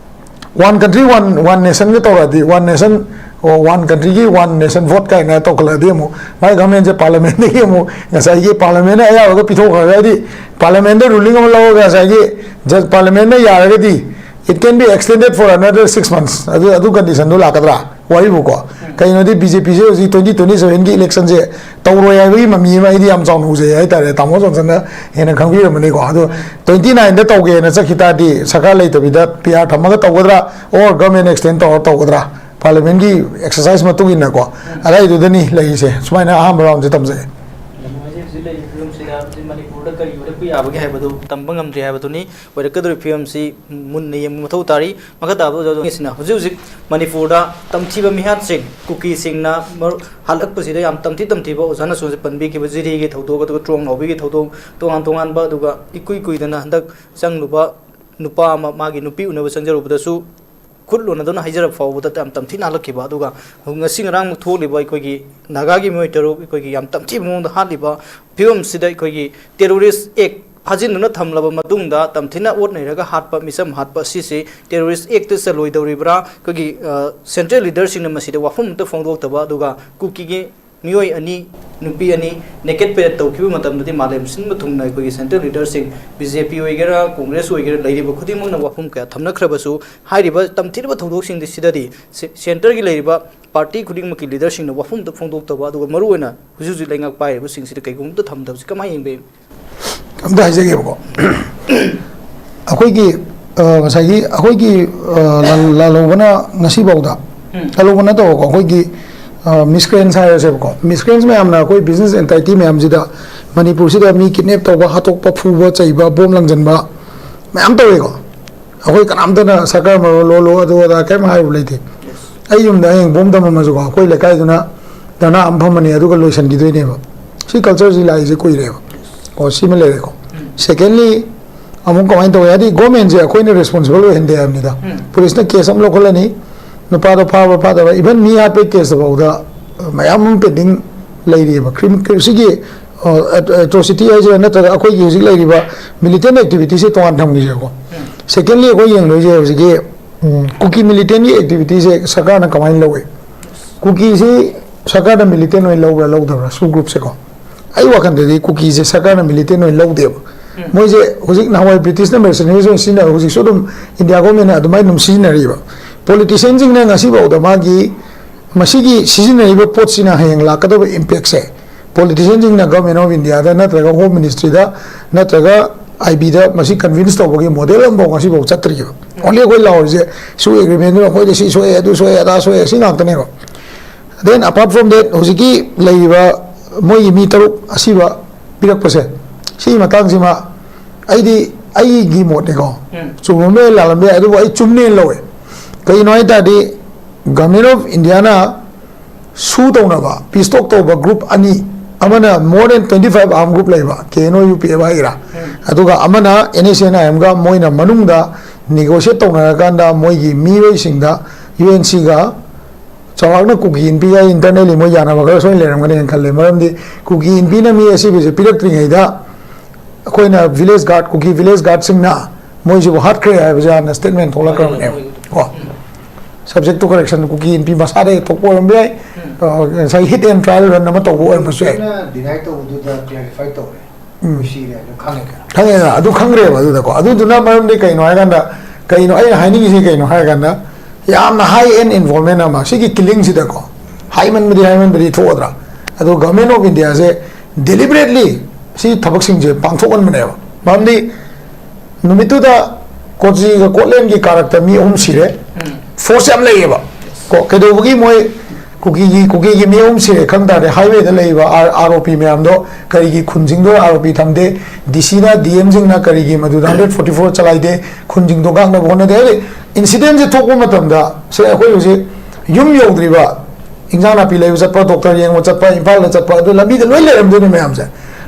ꯋꯥꯟ ꯀꯟꯇ꯭ꯔꯤ ꯋꯥꯟ, ꯋꯥꯟ ꯅꯦꯁꯟꯒ ꯇꯧꯔꯛꯑꯗꯤ, ꯋꯥꯟ ꯅꯦꯁꯟ, ꯋꯥꯟ ꯀꯟꯇ꯭ꯔꯤꯒꯤ ꯋꯥꯟ ꯅꯦꯁꯟ ꯚꯣꯠ ꯀꯥꯏꯅ ꯇꯧꯈꯠꯂꯛꯑꯗꯤ, ꯑꯃꯨꯛ ꯃꯥꯏ ꯒꯚꯔꯟꯃꯦꯟꯁꯦ ꯄꯥꯔꯂꯤꯌꯥꯃꯦꯟꯗꯒꯤ ꯑꯃꯨꯛ ꯉꯁꯥꯏꯒꯤ ꯄꯥꯔꯂꯤꯌꯥꯃꯦꯟꯅ ꯑꯌꯥꯕꯒ ꯄꯤꯊꯣꯛꯈ꯭ꯔꯒ, ꯍꯥꯏꯗꯤ ꯄꯥꯔꯂꯤꯌꯥꯃꯦꯟꯗ ꯔꯨꯂꯤꯡ ꯑꯃ ꯂꯧꯔꯒ ꯉꯁꯥꯏꯒꯤ ꯖꯁ ꯄꯥꯔꯂꯤꯌꯥꯃꯦꯟꯅ ꯌꯥꯔꯒꯗꯤ, "It can be extended for another six months", ꯑꯗꯨ, ꯑꯗꯨ ꯀꯟꯗꯤꯁꯟꯗꯣ ꯂꯥꯛꯀꯗ꯭ꯔꯥ? ꯋꯥꯔꯤꯕꯨꯀꯣ꯫ ꯀꯩꯅꯣꯗꯤ ꯕꯤ ꯖꯦ ꯄꯤꯁꯦ ꯍꯧꯖꯤꯛ twenty twenty sevenꯒꯤ ꯏꯂꯦꯛꯁꯟꯁꯦ ꯇꯧꯔꯣꯏ ꯍꯥꯏꯕꯒꯤ ꯃꯃꯤ ꯑꯃ ꯑꯩꯗꯤ ꯌꯥꯝ ꯆꯥꯎꯅ ꯎꯖꯩ ꯍꯥꯏꯇꯥꯔꯦ, ꯇꯥꯃꯣ ꯖꯣꯟꯁꯟꯅ ꯍꯦꯟꯅ ꯈꯪꯕꯤꯔꯝꯃꯅꯤꯀꯣ꯫ ꯑꯗꯣ twenty nineꯗ ꯇꯧꯒꯦꯅ ꯆꯠꯈꯤ ꯇꯥꯔꯗꯤ, ꯁꯔꯀꯥꯔ ꯂꯩꯇꯕꯤꯗ ꯄꯤ ꯑꯥꯔ ꯊꯝꯃꯒ ꯇꯧꯒꯗ꯭ꯔꯥ, or government extend ꯇꯧꯔ ꯇꯧꯒꯗ꯭ꯔꯥ? ꯄꯥꯔꯂꯤꯌꯥꯃꯦꯟꯒꯤ ꯑꯦꯛꯁꯔꯁꯥꯏꯁ ꯃꯇꯨꯡ ꯏꯟꯅꯀꯣ, ꯑꯗꯥꯏꯗꯨꯗꯅꯤ ꯂꯩꯔꯤꯁꯦ꯫ ꯁꯨꯃꯥꯏꯅ ꯑꯍꯥꯟꯕ ꯔꯥꯎꯟꯁꯦ ꯇꯝꯖꯩ꯫ ꯍꯧꯖꯤꯛ ꯍꯧꯖꯤꯛ ꯂꯩꯔꯤꯕ ꯐꯤꯕꯝꯁꯤꯗ ꯍꯧꯖꯤꯛ ꯃꯅꯤꯄꯨꯔꯗ ꯀꯔꯤ ꯑꯣꯏꯔꯛꯄ ꯌꯥꯕꯒꯦ ꯍꯥꯏꯕꯗꯨ ꯇꯝꯕ ꯉꯝꯗ꯭ꯔꯤ ꯍꯥꯏꯕꯗꯨꯅꯤ꯫ ꯑꯣꯏꯔꯛꯀꯗꯧꯔꯤꯕ ꯐꯤꯕꯝꯁꯤ ꯃꯨꯟꯅ ꯌꯦꯡꯕ ꯃꯊꯧ ꯇꯥꯔꯤ꯫ ꯃꯈꯥ ꯇꯥꯕꯗ ꯑꯣꯖꯥ ꯑꯗꯣꯝꯒꯤꯁꯤꯅ ꯍꯧꯖꯤꯛ ꯍꯧꯖꯤꯛ ꯃꯅꯤꯄꯨꯔꯗ ꯇꯝꯊꯤꯕ ꯃꯤꯍꯥꯠꯁꯤꯡ ꯀꯨꯀꯤꯁꯤꯡꯅ ꯃꯔꯨ-, ꯍꯥꯠꯂꯛꯄꯁꯤꯗ ꯌꯥꯝ ꯇꯝꯊꯤ ꯇꯝꯊꯤꯕ ꯑꯣꯖꯥꯅꯁꯨ ꯍꯧꯖꯤꯛ ꯄꯟꯕꯤꯈꯤꯕ ꯖꯤꯔꯤꯒꯤ ꯊꯧꯗꯣꯛ, ꯑꯗꯨꯒ ꯇ꯭ꯔꯣꯡ ꯂꯥꯎꯕꯤꯒꯤ ꯊꯧꯗꯣꯛ, ꯇꯣꯉꯥꯟ ꯇꯣꯉꯥꯟꯕ, ꯑꯗꯨꯒ ꯏꯀꯨꯏ ꯀꯨꯏꯗꯅ ꯍꯟꯗꯛ ꯆꯪꯂꯨꯕ ꯅꯨꯄꯥ ꯑꯃ ꯃꯥꯒꯤ ꯅꯨꯄꯤ ꯎꯅꯕ ꯆꯪꯖꯔꯨꯕꯗꯁꯨ ꯈꯨꯠ ꯂꯣꯟꯅꯗꯨꯅ ꯍꯥꯏꯖꯔꯕ ꯐꯥꯎꯕꯗ ꯌꯥꯝ ꯇꯝꯊꯤꯅ ꯍꯥꯠꯂꯛꯈꯤꯕ꯫ ꯑꯗꯨꯒ ꯉꯁꯤ ꯉꯔꯥꯡꯃꯛ ꯊꯣꯛꯂꯤꯕ ꯑꯩꯈꯣꯏꯒꯤ ꯅꯥꯒꯥꯒꯤ ꯃꯤꯑꯣꯏ ꯇꯔꯨꯛ ꯑꯩꯈꯣꯏꯒꯤ ꯌꯥꯝ ꯇꯝꯊꯤꯕ ꯃꯑꯣꯡꯗ ꯍꯥꯠꯂꯤꯕ ꯐꯤꯕꯝꯁꯤꯗ ꯑꯩꯈꯣꯏꯒꯤ terrorist act ꯐꯥꯖꯤꯟꯗꯨꯅ ꯊꯝꯂꯕ ꯃꯇꯨꯡꯗ ꯇꯝꯊꯤꯅ ꯑꯣꯠ ꯅꯩꯔꯒ ꯍꯥꯠꯄ, ꯃꯤꯆꯝ ꯍꯥꯠꯄ ꯑꯁꯤꯁꯤ terrorist actꯇ ꯆꯜꯂꯣꯏꯗꯧꯔꯤꯕ꯭ꯔꯥ? ꯑꯩꯈꯣꯏꯒꯤ, ꯑ, central leaderꯁꯤꯡꯅ ꯃꯁꯤꯗ ꯋꯥꯐꯝ ꯑꯃꯠꯇ ꯐꯣꯡꯗꯣꯛꯇꯕ, ꯑꯗꯨꯒ ꯀꯨꯀꯤꯒꯤ ꯃꯤꯑꯣꯏ ꯑꯅꯤ, ꯅꯨꯄꯤ ꯑꯅꯤ naked parade ꯇꯧꯈꯤꯕ ꯃꯇꯝꯗꯗꯤ ꯃꯥꯂꯦꯝ ꯁꯤꯟꯕ ꯊꯨꯡꯅ ꯑꯩꯈꯣꯏꯒꯤ central leaderꯁꯤꯡ, BJP ꯑꯣꯏꯒꯦꯔꯥ, Congress ꯑꯣꯏꯒꯦꯔꯥ, ꯂꯩꯔꯤꯕ ꯈꯨꯗꯤꯡꯃꯛꯅ ꯋꯥꯐꯝ ꯀꯌꯥ ꯊꯝꯅꯈ꯭ꯔꯕꯁꯨ, ꯍꯥꯏꯔꯤꯕ ꯇꯝꯊꯤꯔꯕ ꯊꯧꯗꯣꯛꯁꯤꯡꯗꯤ ꯁꯤꯗꯗꯤ ꯁꯦ-, centreꯒꯤ ꯂꯩꯔꯤꯕ party ꯈꯨꯗꯤꯡꯃꯛꯀꯤ leaderꯁꯤꯡꯅ ꯋꯥꯐꯝ ꯑꯃꯠꯇ ꯐꯣꯡꯗꯣꯛꯇꯕ, ꯑꯗꯨꯒ ꯃꯔꯨꯑꯣꯏꯅ ꯍꯧꯖꯤꯛ ꯍꯧꯖꯤꯛ ꯂꯩꯉꯥꯛ ꯄꯥꯏꯔꯤꯕꯁꯤꯡꯁꯤꯗ ꯀꯩꯒꯨꯝꯕ ꯑꯃꯠꯇ ꯊꯝꯗꯕꯁꯤ ꯀꯃꯥꯏꯅ ꯌꯦꯡꯕꯤꯕ? ꯑꯝꯇ ꯍꯥꯏꯖꯒꯦꯕꯀꯣ꯫ ꯑꯩꯈꯣꯏꯒꯤ, ꯑ, ꯉꯁꯥꯏꯒꯤ ꯑꯩꯈꯣꯏꯒꯤ, ꯑ, ꯂꯥꯜ-, ꯂꯥꯜꯍꯧꯕꯅ ꯉꯁꯤꯐꯥꯎꯗ, ꯎꯝ꯫ ꯂꯥꯜꯍꯧꯕ ꯅꯠꯇꯕꯀꯣ, ꯑꯩꯈꯣꯏꯒꯤ, ꯑ, miscreants ꯍꯥꯏꯔꯁꯦꯕꯀꯣ, miscreants ꯃꯌꯥꯝꯅ ꯑꯩꯈꯣꯏ business entity ꯃꯌꯥꯝꯁꯤꯗ ꯃꯅꯤꯄꯨꯔꯁꯤꯗ ꯃꯤ kidnap ꯇꯧꯕ, ꯍꯥꯠꯇꯣꯛꯄ, ꯐꯨꯕ, ꯆꯩꯕ, ꯕꯣꯝ ꯂꯪꯁꯤꯟꯕ ꯃꯌꯥꯝ ꯇꯧꯋꯦꯀꯣ꯫ ꯑꯩꯈꯣꯏ ꯀꯅꯥꯝꯇꯅ ꯁꯔꯀꯥꯔ ꯃꯔꯣꯜ ꯂꯣꯜꯂꯨ, ꯑꯗꯨ ꯑꯗꯥ ꯀꯔꯤꯝ ꯍꯥꯏꯕ ꯂꯩꯇꯦ꯫ ꯑꯩ ꯌꯨꯝꯗ ꯍꯌꯦꯡ ꯕꯣꯝ ꯊꯝꯃꯝꯃꯁꯨꯀꯣ, ꯑꯩꯈꯣꯏ ꯂꯩꯀꯥꯏꯗꯨꯅ ꯙꯔꯅꯥ ꯑꯃ ꯐꯝꯃꯅꯤ, ꯑꯗꯨꯒ ꯂꯣꯏꯁꯤꯟꯈꯤꯗꯣꯏꯅꯦꯕ꯫ ꯁꯤ cultureꯁꯤ ꯂꯥꯛꯏꯁꯦ ꯀꯨꯏꯔꯦꯕ꯫ ꯑꯣ, ꯁꯤꯃ ꯂꯩꯔꯦꯀꯣ꯫ Secondly, ꯑꯃꯨꯛ ꯀꯃꯥꯏꯅ ꯇꯧꯋꯦ ꯍꯥꯏꯗꯤ, governmentꯁꯦ ꯑꯩꯈꯣꯏꯅ responsible ꯑꯣꯏꯍꯟꯗꯦ ꯍꯥꯏꯕꯅꯤꯗ꯫ ꯎꯝ꯫ Policeꯅ case ꯑꯃ ꯂꯧꯈꯠꯂꯅꯤ, ꯅꯨꯄꯥꯗꯣ ꯐꯥꯕ ꯐꯥꯗꯕ, even ꯃꯤ ꯍꯥꯠꯄꯒꯤ caseꯇ ꯐꯥꯎꯗ ꯃꯌꯥꯝ ꯑꯃ pending ꯂꯩꯔꯤꯑꯕ꯫ Crime, ꯁꯤꯒꯤ, ꯑ, atrocity ꯍꯥꯏꯁꯤꯔꯥ, ꯅꯠꯇ꯭ꯔꯒ ꯑꯩꯈꯣꯏꯒꯤ ꯍꯧꯖꯤꯛ ꯂꯩꯔꯤꯕ militant activityꯁꯦ ꯇꯣꯉꯥꯟ ꯊꯝꯈꯤꯁꯦꯕꯀꯣ꯫ ꯎꯝ꯫ Secondly, ꯑꯩꯈꯣꯏ ꯌꯦꯡꯗꯣꯏꯁꯦ ꯍꯧꯖꯤꯛꯀꯤ, ꯎꯝ, ꯀꯨꯀꯤ militantꯒꯤ activityꯁꯦ ꯁꯔꯀꯥꯔꯅ ꯀꯃꯥꯏꯅ ꯂꯧꯏ? ꯀꯨꯀꯤꯁꯤ ꯁꯔꯀꯥꯔꯅ militant ꯑꯣꯏꯅ ꯂꯧꯕ꯭ꯔꯥ ꯂꯧꯗꯕ꯭ꯔꯥ, SoO groupꯁꯦꯀꯣ? ꯑꯩ ꯋꯥꯈꯜꯗꯗꯤ ꯀꯨꯀꯤꯁꯦ ꯁꯔꯀꯥꯔꯅ militant ꯑꯣꯏꯅ ꯂꯧꯗꯦꯕ꯫ ꯎꯝ꯫ ꯃꯣꯏꯁꯦ ꯍꯧꯖꯤꯛ ꯅꯍꯥꯟꯋꯥꯏ Britishꯅ mercenaries ꯑꯣꯏꯅ ꯁꯤꯖꯤꯟꯅꯔꯒ ꯍꯧꯖꯤꯛꯁꯨ ꯑꯗꯨꯝ India governmentꯅ ꯑꯗꯨꯃꯥꯏꯅ ꯑꯗꯨꯝ ꯁꯤꯖꯤꯟꯅꯔꯤꯕ꯫ Politicianꯁꯤꯡꯅ ꯉꯁꯤꯐꯥꯎꯗ ꯃꯥꯒꯤ, ꯃꯁꯤꯒꯤ ꯁꯤꯖꯤꯟꯅꯔꯤꯕ ꯄꯣꯠꯁꯤꯅ ꯍꯌꯦꯡ ꯂꯥꯛꯀꯗꯕ impactꯁꯦ politicianꯁꯤꯡꯅ Government of Indiaꯗ ꯅꯠꯇ꯭ꯔꯒ Home Ministryꯗ ꯅꯠꯇ꯭ꯔꯒ ꯑꯥꯏ ꯕꯤꯗ ꯃꯁꯤ ꯀꯟꯚꯤꯟꯁ ꯇꯧꯕꯒꯤ ꯃꯣꯗꯦꯜ ꯑꯃꯐꯥꯎ ꯉꯁꯤꯐꯥꯎ ꯆꯠꯇ꯭ꯔꯤꯕ꯫ ꯑꯣꯟꯂꯤ ꯑꯩꯈꯣꯏ ꯂꯥꯎꯔꯤꯁꯦ, ꯁꯤ ꯑꯦꯒ꯭ꯔꯤꯃꯦꯟꯗꯨꯅ ꯑꯩꯈꯣꯏꯗ ꯁꯤ ꯁꯣꯛꯑꯦ, ꯑꯗꯨ ꯁꯣꯛꯑꯦ, ꯑꯗꯥ ꯁꯣꯛꯑꯦ, ꯁꯤ ꯉꯥꯛꯇꯅꯦꯕ꯫ Then apart from that, ꯍꯧꯖꯤꯛꯀꯤ ꯂꯩꯔꯤꯕ ꯃꯣꯏꯒꯤ ꯃꯤ ꯇꯔꯨꯛ ꯑꯁꯤꯕ ꯄꯤꯔꯛꯄꯁꯦ, ꯁꯤꯒꯤ ꯃꯇꯥꯡꯁꯤꯃ ꯑꯩꯗꯤ ꯑꯩꯒꯤ ꯃꯣꯠꯅꯤꯀꯣ, ꯎꯝ꯫ ꯆꯨꯝꯃꯝꯕ ꯌꯥꯏ, ꯂꯥꯜꯂꯝꯕ ꯌꯥꯏ, ꯑꯗꯨꯕꯨ ꯑꯩ ꯆꯨꯝꯅꯦꯅ ꯂꯧꯋꯦ꯫ ꯀꯩꯒꯤꯅꯣ ꯍꯥꯏ ꯇꯥꯔꯗꯤ, Government of Indiaꯅ ꯁꯨ ꯇꯧꯅꯕ, ꯄꯤꯁ ꯇꯣꯛ ꯇꯧꯕ ꯒ꯭ꯔꯨꯞ ꯑꯅꯤ, ꯑꯃꯅ more than twenty five arm group ꯂꯩꯕ, ꯀꯦ N O U P F ꯍꯥꯏꯒꯦꯔꯥ, ꯎꯝ꯫ ꯑꯗꯨꯒ ꯑꯃꯅ ꯑꯦꯟ ꯑꯦꯁ ꯑꯦꯟ ꯑꯥꯏ ꯑꯦꯝꯒ, ꯃꯣꯏꯅ ꯃꯅꯨꯡꯗ ꯅꯦꯒꯣꯁꯤꯌꯦꯠ ꯇꯧꯅꯔꯀꯥꯟꯗ ꯃꯣꯏꯒꯤ ꯃꯤꯑꯣꯏꯁꯤꯡꯗ ꯌꯨ ꯑꯦꯟ ꯁꯤꯒ ꯆꯥꯎꯔꯥꯛꯅ ꯀꯨꯀꯤ ꯏꯟꯄꯤꯒ internally ꯃꯣꯏ ꯌꯥꯅꯕ ꯈꯔ ꯁꯣꯏꯅ ꯂꯩꯔꯝꯒꯅꯤꯅ ꯈꯜꯂꯦ꯫ ꯃꯔꯝꯗꯤ ꯀꯨꯀꯤ ꯏꯟꯄꯤꯅ ꯃꯤ ꯑꯁꯤꯕꯁꯦ ꯄꯤꯔꯛꯇ꯭ꯔꯤꯉꯩꯗ ꯑꯩꯈꯣꯏꯅ ꯚꯤꯂꯦꯖ ꯒꯥꯔꯗ, ꯀꯨꯀꯤ ꯚꯤꯂꯦꯖ ꯒꯥꯔꯗꯁꯤꯡꯅ ꯃꯣꯏꯁꯤꯕꯨ ꯍꯥꯠꯈ꯭ꯔꯦ ꯍꯥꯏꯕꯁꯦ ꯍꯥꯟꯅ ꯁ꯭ꯇꯦꯠꯃꯦꯟ ꯊꯣꯛꯂꯛꯈ꯭ꯔꯕꯅꯦꯕ꯫ ꯀꯣ, subject to correction, ꯀꯨꯀꯤ ꯏꯟꯄꯤ ꯃꯁꯥꯗꯒꯤ ꯊꯣꯛꯄ ꯑꯣꯏꯔꯝꯕ ꯌꯥꯏ꯫ ꯎꯝ꯫ ꯑ, ꯉꯁꯥꯏ hit and trial run ꯑꯃ ꯇꯧꯕ ꯑꯣꯏꯔꯝꯕꯁꯨ ꯌꯥꯏ꯫ ꯍꯧꯖꯤꯛꯅ deny ꯇꯧꯕꯗꯨꯗ clarify ꯇꯧꯔꯦ꯫ ꯎꯝ꯫ ꯁꯤꯔꯦ ꯑꯗꯨ ꯈꯪꯉꯦ ꯀꯩꯅꯣ꯫ ꯈꯪꯉꯦꯗꯅ, ꯑꯗꯨ ꯈꯪꯈ꯭ꯔꯦꯕ ꯑꯗꯨꯗꯀꯣ꯫ ꯑꯗꯨꯗꯨꯅ ꯃꯔꯝꯗꯤ ꯀꯩꯅꯣ ꯍꯥꯏꯀꯥꯟꯗ, ꯀꯩꯅꯣ ꯑꯩꯅ ꯍꯥꯏꯅꯤꯡꯉꯤꯁꯤ ꯀꯩꯅꯣ ꯍꯥꯏꯔꯀꯥꯟꯗ, ꯌꯥꯝꯅ high end involvement ꯑꯃ ꯁꯤꯒꯤ ꯀꯤꯂꯤꯡꯁꯤꯗꯀꯣ, ꯍꯥꯏꯃꯟꯕꯗꯤ ꯍꯥꯏꯃꯟꯕꯗꯤ ꯊꯣꯛꯑꯗ꯭ꯔꯥ? ꯑꯗꯣ Government of Indiaꯁꯦ deliberately ꯁꯤ ꯊꯕꯛꯁꯤꯡꯁꯦ ꯄꯥꯡꯊꯣꯛꯍꯟꯕꯅꯦꯕ꯫ ꯃꯔꯝꯗꯤ ꯅꯨꯃꯤꯠꯇꯨꯗ ꯀꯣꯆꯤꯒ ꯀꯣꯠꯂꯦꯟꯒꯤ ꯀꯥꯔꯛꯇ ꯃꯤ ꯑꯍꯨꯝ ꯁꯤꯔꯦ꯫ ꯎꯝ꯫ ꯐꯣꯔꯁ ꯌꯥꯝ ꯂꯩꯌꯦꯕ꯫ ꯀꯣ, ꯀꯩꯗꯧꯕꯒꯤ ꯃꯣꯏ ꯀꯨꯀꯤꯒꯤ, ꯀꯨꯀꯤꯒꯤ ꯃꯤ ꯑꯍꯨꯝ ꯁꯤꯔꯦ ꯈꯪ ꯇꯥꯔꯗꯤ, ꯍꯥꯏꯋꯦꯗ ꯂꯩꯔꯤꯕ ꯑꯥꯔ, ꯑꯥꯔ ꯑꯣ ꯄꯤ ꯃꯌꯥꯝꯗꯣ ꯀꯔꯤꯒꯤ ꯈꯨꯟꯁꯤꯡꯗꯣ ꯑꯥꯔ ꯑꯣ ꯄꯤ ꯊꯝꯗꯦ? ꯗꯤ ꯁꯤꯅ, ꯗꯤ ꯑꯦꯝꯁꯤꯡꯅ ꯀꯔꯤꯒꯤ ꯃꯗꯨꯗ hundred forty four ꯆꯂꯥꯏꯗꯦ? ꯈꯨꯟꯁꯤꯡꯗꯣ ꯉꯥꯛꯅꯕ ꯍꯣꯠꯅꯗꯦ? ꯍꯥꯏꯗꯤ, ꯏꯟꯁꯤꯗꯦꯟꯁꯦ ꯊꯣꯛꯄ ꯃꯇꯝꯗ, ꯁꯦ, ꯑꯩꯈꯣꯏ ꯍꯧꯖꯤꯛ ꯌꯨꯝ ꯌꯧꯗ꯭ꯔꯤꯕ, ꯏꯟꯖꯥꯡ ꯅꯥꯄꯤ ꯂꯩꯕ ꯆꯠꯄ, ꯗꯣꯛꯇꯔ ꯌꯦꯡꯕ ꯆꯠꯄ, ꯏꯝꯐꯥꯜꯗ ꯆꯠꯄ, ꯑꯗꯨ ꯂꯝꯕꯤꯗ ꯂꯣꯏ ꯂꯩꯔꯝꯗꯣꯏꯅꯦ ꯃꯌꯥꯝꯁꯦ꯫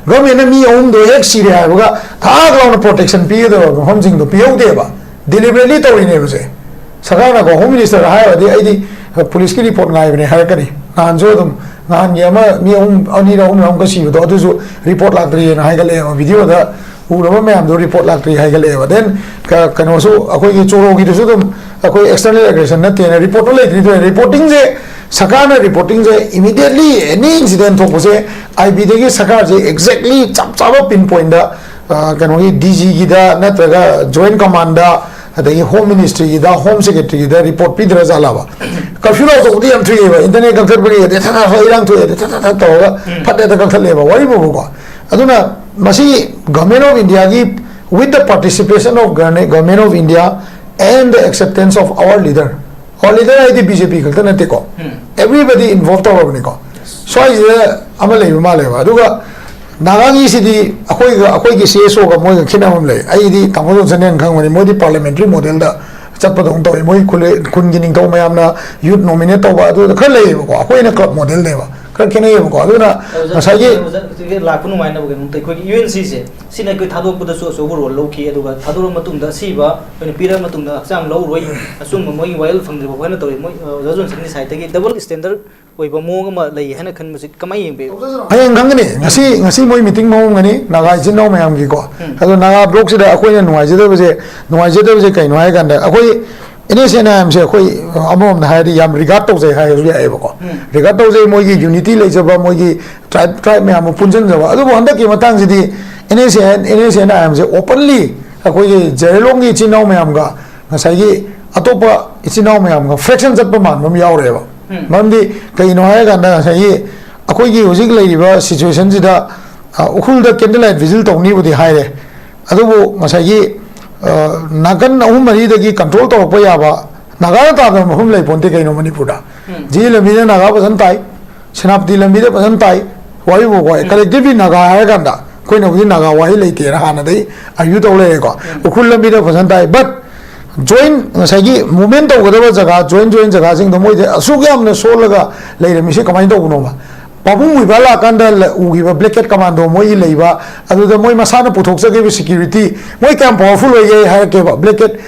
ꯒꯚꯔꯟꯃꯦꯟꯠꯅ ꯃꯤ ꯑꯍꯨꯝꯗꯣ ꯍꯦꯛ ꯁꯤꯔꯦ ꯍꯥꯏꯕꯒ ꯊꯥꯛ ꯂꯥꯎꯅ ꯄ꯭ꯔꯣꯇꯦꯛꯁꯟ ꯄꯤꯒꯗꯕ ꯃꯐꯝꯁꯤꯡꯗꯣ ꯄꯤꯍꯧꯗꯦꯕ꯫ ꯗꯤꯂꯤꯕꯔꯦꯠꯂꯤ ꯇꯧꯔꯤꯅꯦꯕꯁꯦ꯫ ꯁꯔꯀꯥꯔꯅꯀꯣ, ꯍꯣꯝ ꯃꯤꯅꯤꯁꯇꯔꯗ ꯍꯥꯏꯔꯨꯔꯗꯤ, "ꯑꯩꯗꯤ ꯄꯨꯂꯤꯁꯀꯤ ꯔꯤꯄꯣꯔꯠ ꯉꯥꯏꯕꯅꯦ" ꯍꯥꯏꯔꯛꯀꯅꯤ꯫ ꯅꯍꯥꯟꯁꯨ ꯑꯗꯨꯝ, ꯅꯍꯥꯟꯒꯤ ꯑꯃ ꯃꯤ ꯑꯍꯨꯝ, ꯑꯅꯤꯔ ꯑꯍꯨꯝꯔ ꯑꯃꯨꯛꯀ ꯁꯤꯕꯗꯣ, ꯑꯗꯨꯁꯨ ꯔꯤꯄꯣꯔꯠ ꯂꯥꯛꯇ꯭ꯔꯤꯑꯅ ꯍꯥꯏꯒꯠꯂꯛꯑꯦꯕ꯫ ꯚꯤꯗꯤꯑꯣꯗ ꯎꯔꯕ ꯃꯌꯥꯝꯗꯣ ꯔꯤꯄꯣꯔꯠ ꯂꯥꯛꯇ꯭ꯔꯤ ꯍꯥꯏꯒꯠꯂꯛꯑꯦꯕ꯫ Then ꯀ-, ꯀꯩꯅꯣꯁꯨ, ꯑꯩꯈꯣꯏꯒꯤ ꯆꯣꯔꯣꯒꯤꯗꯨꯁꯨ ꯑꯗꯨꯝ ꯑꯩꯈꯣꯏ external aggression ꯅꯠꯇꯦꯅ ꯔꯤꯄꯣꯔꯠꯇꯣ ꯂꯩꯇ꯭ꯔꯤ꯫ ꯑꯗꯨꯅ ꯔꯤꯄꯣꯔꯇꯤꯡꯁꯦ, ꯁꯔꯀꯥꯔꯅ ꯔꯤꯄꯣꯔꯇꯤꯡꯁꯦ immediately any incident ꯊꯣꯛꯄꯁꯦ, ꯑꯥꯏ ꯕꯤꯗꯒꯤ ꯁꯔꯀꯥꯔꯁꯦ exactly ꯆꯞ ꯆꯥꯕ ꯄꯤꯟ ꯄꯣꯏꯟꯗ, ꯑ, ꯀꯩꯅꯣꯒꯤ ꯗꯤ ꯖꯤꯒꯤꯗ ꯅꯠꯇ꯭ꯔꯒ ꯖꯣꯏꯟ ꯀꯃꯥꯟꯗ, ꯑꯗꯒꯤ ꯍꯣꯝ ꯃꯤꯅꯤꯁꯇ꯭ꯔꯤꯒꯤꯗ, ꯍꯣꯝ ꯁꯦꯀ꯭ꯔꯦꯇꯔꯤꯒꯤꯗ ꯔꯤꯄꯣꯔꯠ ꯄꯤꯗ꯭ꯔ ꯖꯥꯠꯂꯕ? ꯀꯔꯐ꯭ꯌꯨ ꯂꯥꯎꯊꯣꯛꯄꯗꯤ ꯌꯥꯝ ꯊꯨꯏꯑꯕ, ꯏꯟꯇꯔꯅꯦꯠ ꯀꯛꯊꯠꯄꯒꯤ ꯑꯗꯩ ꯊꯠ ꯊꯠ ꯊꯠ ꯏꯔꯥꯡ ꯊꯣꯛꯑꯦ, ꯑꯗꯩ ꯊꯠ ꯊꯠ ꯊꯠ ꯇꯧꯔꯒ ꯎꯝ꯫ ꯐꯠ ꯍꯦꯛꯇ ꯀꯛꯊꯠꯂꯦꯕ, ꯋꯥꯔꯤꯕꯨꯕꯀꯣ꯫ ꯑꯗꯨꯅ ꯃꯁꯤ Government of Indiaꯒꯤ with the participation of Government of India and the acceptance of our leader. Our leader ꯍꯥꯏꯗꯤ B J P ꯈꯛꯇ ꯅꯠꯇꯦꯀꯣ, everybody involve ꯇꯧꯔꯕꯅꯤꯀꯣ꯫ ꯁ꯭ꯋꯥꯏꯁꯤꯗ ꯑꯃ ꯂꯩꯕ ꯃꯥꯜꯂꯦꯕ꯫ ꯑꯗꯨꯒ ꯅꯥꯒꯥꯒꯤꯁꯤꯗꯤ ꯑꯩꯈꯣꯏꯒ, ꯑꯩꯈꯣꯏꯒꯤ C S O ꯒ ꯃꯣꯏꯒ ꯈꯦꯠꯅꯕ ꯑꯃ ꯂꯩ꯫ ꯑꯩꯗꯤ ꯇꯥꯃꯣ ꯖꯣꯟꯁꯟꯅ ꯍꯦꯟꯅ ꯈꯪꯕꯅꯤ꯫ ꯃꯣꯏꯗꯤ parliamentary model ꯗ ꯆꯠꯄꯗꯧꯅ ꯇꯧꯋꯤ꯫ ꯃꯣꯏ ꯈꯨꯜ-, ꯈꯨꯟꯒꯤ ꯅꯤꯡꯊꯧ ꯃꯌꯥꯝꯅ youth nominate ꯇꯧꯕ ꯑꯗꯨꯗ ꯈꯔ ꯂꯩꯌꯦꯕꯀꯣ꯫ ꯑꯩꯈꯣꯏꯅ club model ꯅꯦꯕ, ꯈꯔ ꯈꯦꯠꯅꯩꯌꯦꯕꯀꯣ꯫ ꯑꯗꯨꯅ ꯉꯁꯥꯏꯒꯤ ꯂꯥꯛꯄ ꯅꯨꯡꯉꯥꯏꯅꯕꯒꯤꯗꯃꯛꯇ ꯑꯩꯈꯣꯏꯒꯤ U N C ꯁꯦ, ꯁꯤꯅ ꯑꯩꯈꯣꯏ ꯊꯥꯗꯣꯛꯄꯗꯁꯨ ꯑꯆꯧꯕ role ꯂꯧꯈꯤ꯫ ꯑꯗꯨꯒ ꯊꯥꯗꯣꯔꯛꯑ ꯃꯇꯨꯡꯗ, ꯑꯁꯤꯕ ꯑꯩꯈꯣꯏꯅ ꯄꯤꯔꯛꯑ ꯃꯇꯨꯡꯗ ꯍꯛꯆꯥꯡ ꯂꯧꯔꯣꯏ, ꯑꯆꯨꯝꯕ ꯃꯣꯏꯒꯤ ꯋꯥꯌꯦꯜ ꯐꯪꯗ꯭ꯔꯤꯕ ꯐꯥꯎꯕ ꯇꯧꯔꯤ꯫ ꯃꯣꯏ, ꯑ, ꯑꯣꯖꯥ ꯖꯣꯟꯁꯟꯒꯤ side ꯇꯒꯤ double standard ꯑꯣꯏꯕ ꯃꯑꯣꯡ ꯑꯃ ꯂꯩ ꯍꯥꯏꯅ ꯈꯟꯕꯁꯤ ꯀꯃꯥꯏꯅ ꯌꯦꯡꯕꯤꯕ? ꯍꯌꯦꯡ ꯈꯪꯒꯅꯤ꯫ ꯉꯁꯤ, ꯉꯁꯤ ꯃꯣꯏ meeting ꯃꯑꯣꯡꯒꯅꯤ, ꯅꯥꯒꯥ ꯏꯆꯤꯟ ꯏꯅꯥꯎ ꯃꯌꯥꯝꯒꯤꯀꯣ꯫ ꯑꯗꯣ ꯅꯥꯒꯥ block ꯁꯤꯗ ꯑꯩꯈꯣꯏꯅ ꯅꯨꯡꯉꯥꯏꯖꯗꯕꯁꯦ, ꯅꯨꯡꯉꯥꯏꯖꯗꯕꯁꯦ ꯀꯩꯅꯣ ꯍꯥꯏ ꯀꯥꯟꯗ, ꯑꯩꯈꯣꯏ N S N I M ꯁꯦ ꯑꯩꯈꯣꯏ ꯑꯃꯔꯣꯝꯗ ꯍꯥꯏꯔꯗꯤ ꯌꯥꯝ regard ꯇꯧꯖꯩ ꯍꯥꯏꯔꯁꯨ ꯌꯥꯏꯑꯕꯀꯣ꯫ Regard ꯇꯧꯖꯩ, ꯃꯣꯏꯒꯤ unity ꯂꯩꯖꯕ, ꯃꯣꯏꯒꯤ tribe, tribe ꯃꯌꯥꯝ ꯑꯃ ꯄꯨꯟꯁꯤꯟꯖꯕ꯫ ꯑꯗꯨꯕꯨ ꯍꯟꯗꯛꯀꯤ ꯃꯇꯥꯡꯁꯤꯗꯤ N S N, N S N I M say openly ꯑꯩꯈꯣꯏꯒꯤ ꯖꯦꯔꯦꯂꯣꯡꯒꯤ ꯏꯆꯤꯟ ꯏꯅꯥꯎ ꯃꯌꯥꯝꯒ ꯉꯁꯥꯏꯒꯤ ꯑꯇꯣꯞꯄ ꯏꯆꯤꯟ ꯏꯅꯥꯎ ꯃꯌꯥꯝꯒ fraction ꯆꯠꯄ ꯃꯥꯟꯕ ꯑꯃ ꯌꯥꯎꯔꯦꯕ꯫ ꯃꯔꯝꯗꯤ ꯀꯩꯅꯣ ꯍꯥꯏꯔꯀꯥꯟꯗ ꯉꯁꯥꯏꯒꯤ ꯑꯩꯈꯣꯏꯒꯤ ꯍꯧꯖꯤꯛ ꯂꯩꯔꯤꯕ situation ꯁꯤꯗ, ꯑ, ꯎꯈ꯭ꯔꯨꯜꯗ candle light vigil ꯇꯧꯅꯤꯕꯨꯗꯤ ꯍꯥꯏꯔꯦ, ꯑꯗꯨꯕꯨ ꯉꯁꯥꯏꯒꯤ, ꯑ, ꯅꯥꯀꯟ ꯑꯍꯨꯝ ꯃꯔꯤꯗꯒꯤ control ꯇꯧꯔꯛꯄ ꯌꯥꯕ, ꯅꯥꯒꯥꯅ ꯇꯥꯗꯕ ꯃꯐꯝ ꯂꯩ ꯄꯣꯟꯇꯦ ꯀꯩꯅꯣ ꯃꯅꯤꯄꯨꯔꯗ꯫ ꯖꯤꯔꯤ ꯂꯝꯕꯤꯗ ꯅꯥꯒꯥ ꯐꯖꯅ ꯇꯥꯏ, ꯁꯦꯅꯥꯄꯇꯤ ꯂꯝꯕꯤꯗ ꯐꯖꯅ ꯇꯥꯏ, ꯋꯥꯔꯤꯕꯨꯀꯣ꯫ Collectively ꯅꯥꯒꯥ ꯍꯥꯏꯔꯀꯥꯟꯗ ꯑꯩꯈꯣꯏꯅꯕꯨꯗꯤ ꯅꯥꯒꯥ ꯋꯥꯍꯩ ꯂꯩꯇꯦꯅ ꯍꯥꯟꯅꯗꯩ argue ꯇꯧ ꯂꯩꯔꯦꯀꯣ꯫ ꯎꯈ꯭ꯔꯨꯜ ꯂꯝꯕꯤꯗ ꯐꯖꯅ ꯇꯥꯏ, but joint ꯉꯁꯥꯏꯒꯤ movement ꯇꯧꯒꯗꯕ ꯖꯒꯥ, joint joint ꯖꯒꯥꯁꯤꯡꯗꯣ ꯃꯣꯏꯗ ꯑꯁꯨꯛ ꯌꯥꯝꯅ ꯁꯣꯜꯂꯒ ꯂꯩꯔꯝꯃꯤꯁꯦ ꯀꯃꯥꯏꯅ ꯇꯧꯕꯅꯣꯕ? ꯄꯥꯕꯨꯡ ꯃꯣꯏꯕꯥ ꯂꯥꯛꯀꯥꯟꯗ ꯂ-, ꯎꯈꯤꯕ blanket commando ꯃꯣꯏꯒꯤ ꯂꯩꯕ, ꯑꯗꯨꯗ ꯃꯣꯏ ꯃꯁꯥꯅ ꯄꯨꯊꯣꯛꯆꯈꯤꯕ security, ꯃꯣꯏ ꯀꯌꯥꯝ powerful ꯑꯣꯏꯒꯦ ꯍꯥꯏꯔꯛꯀꯦꯕ꯫ Blanket,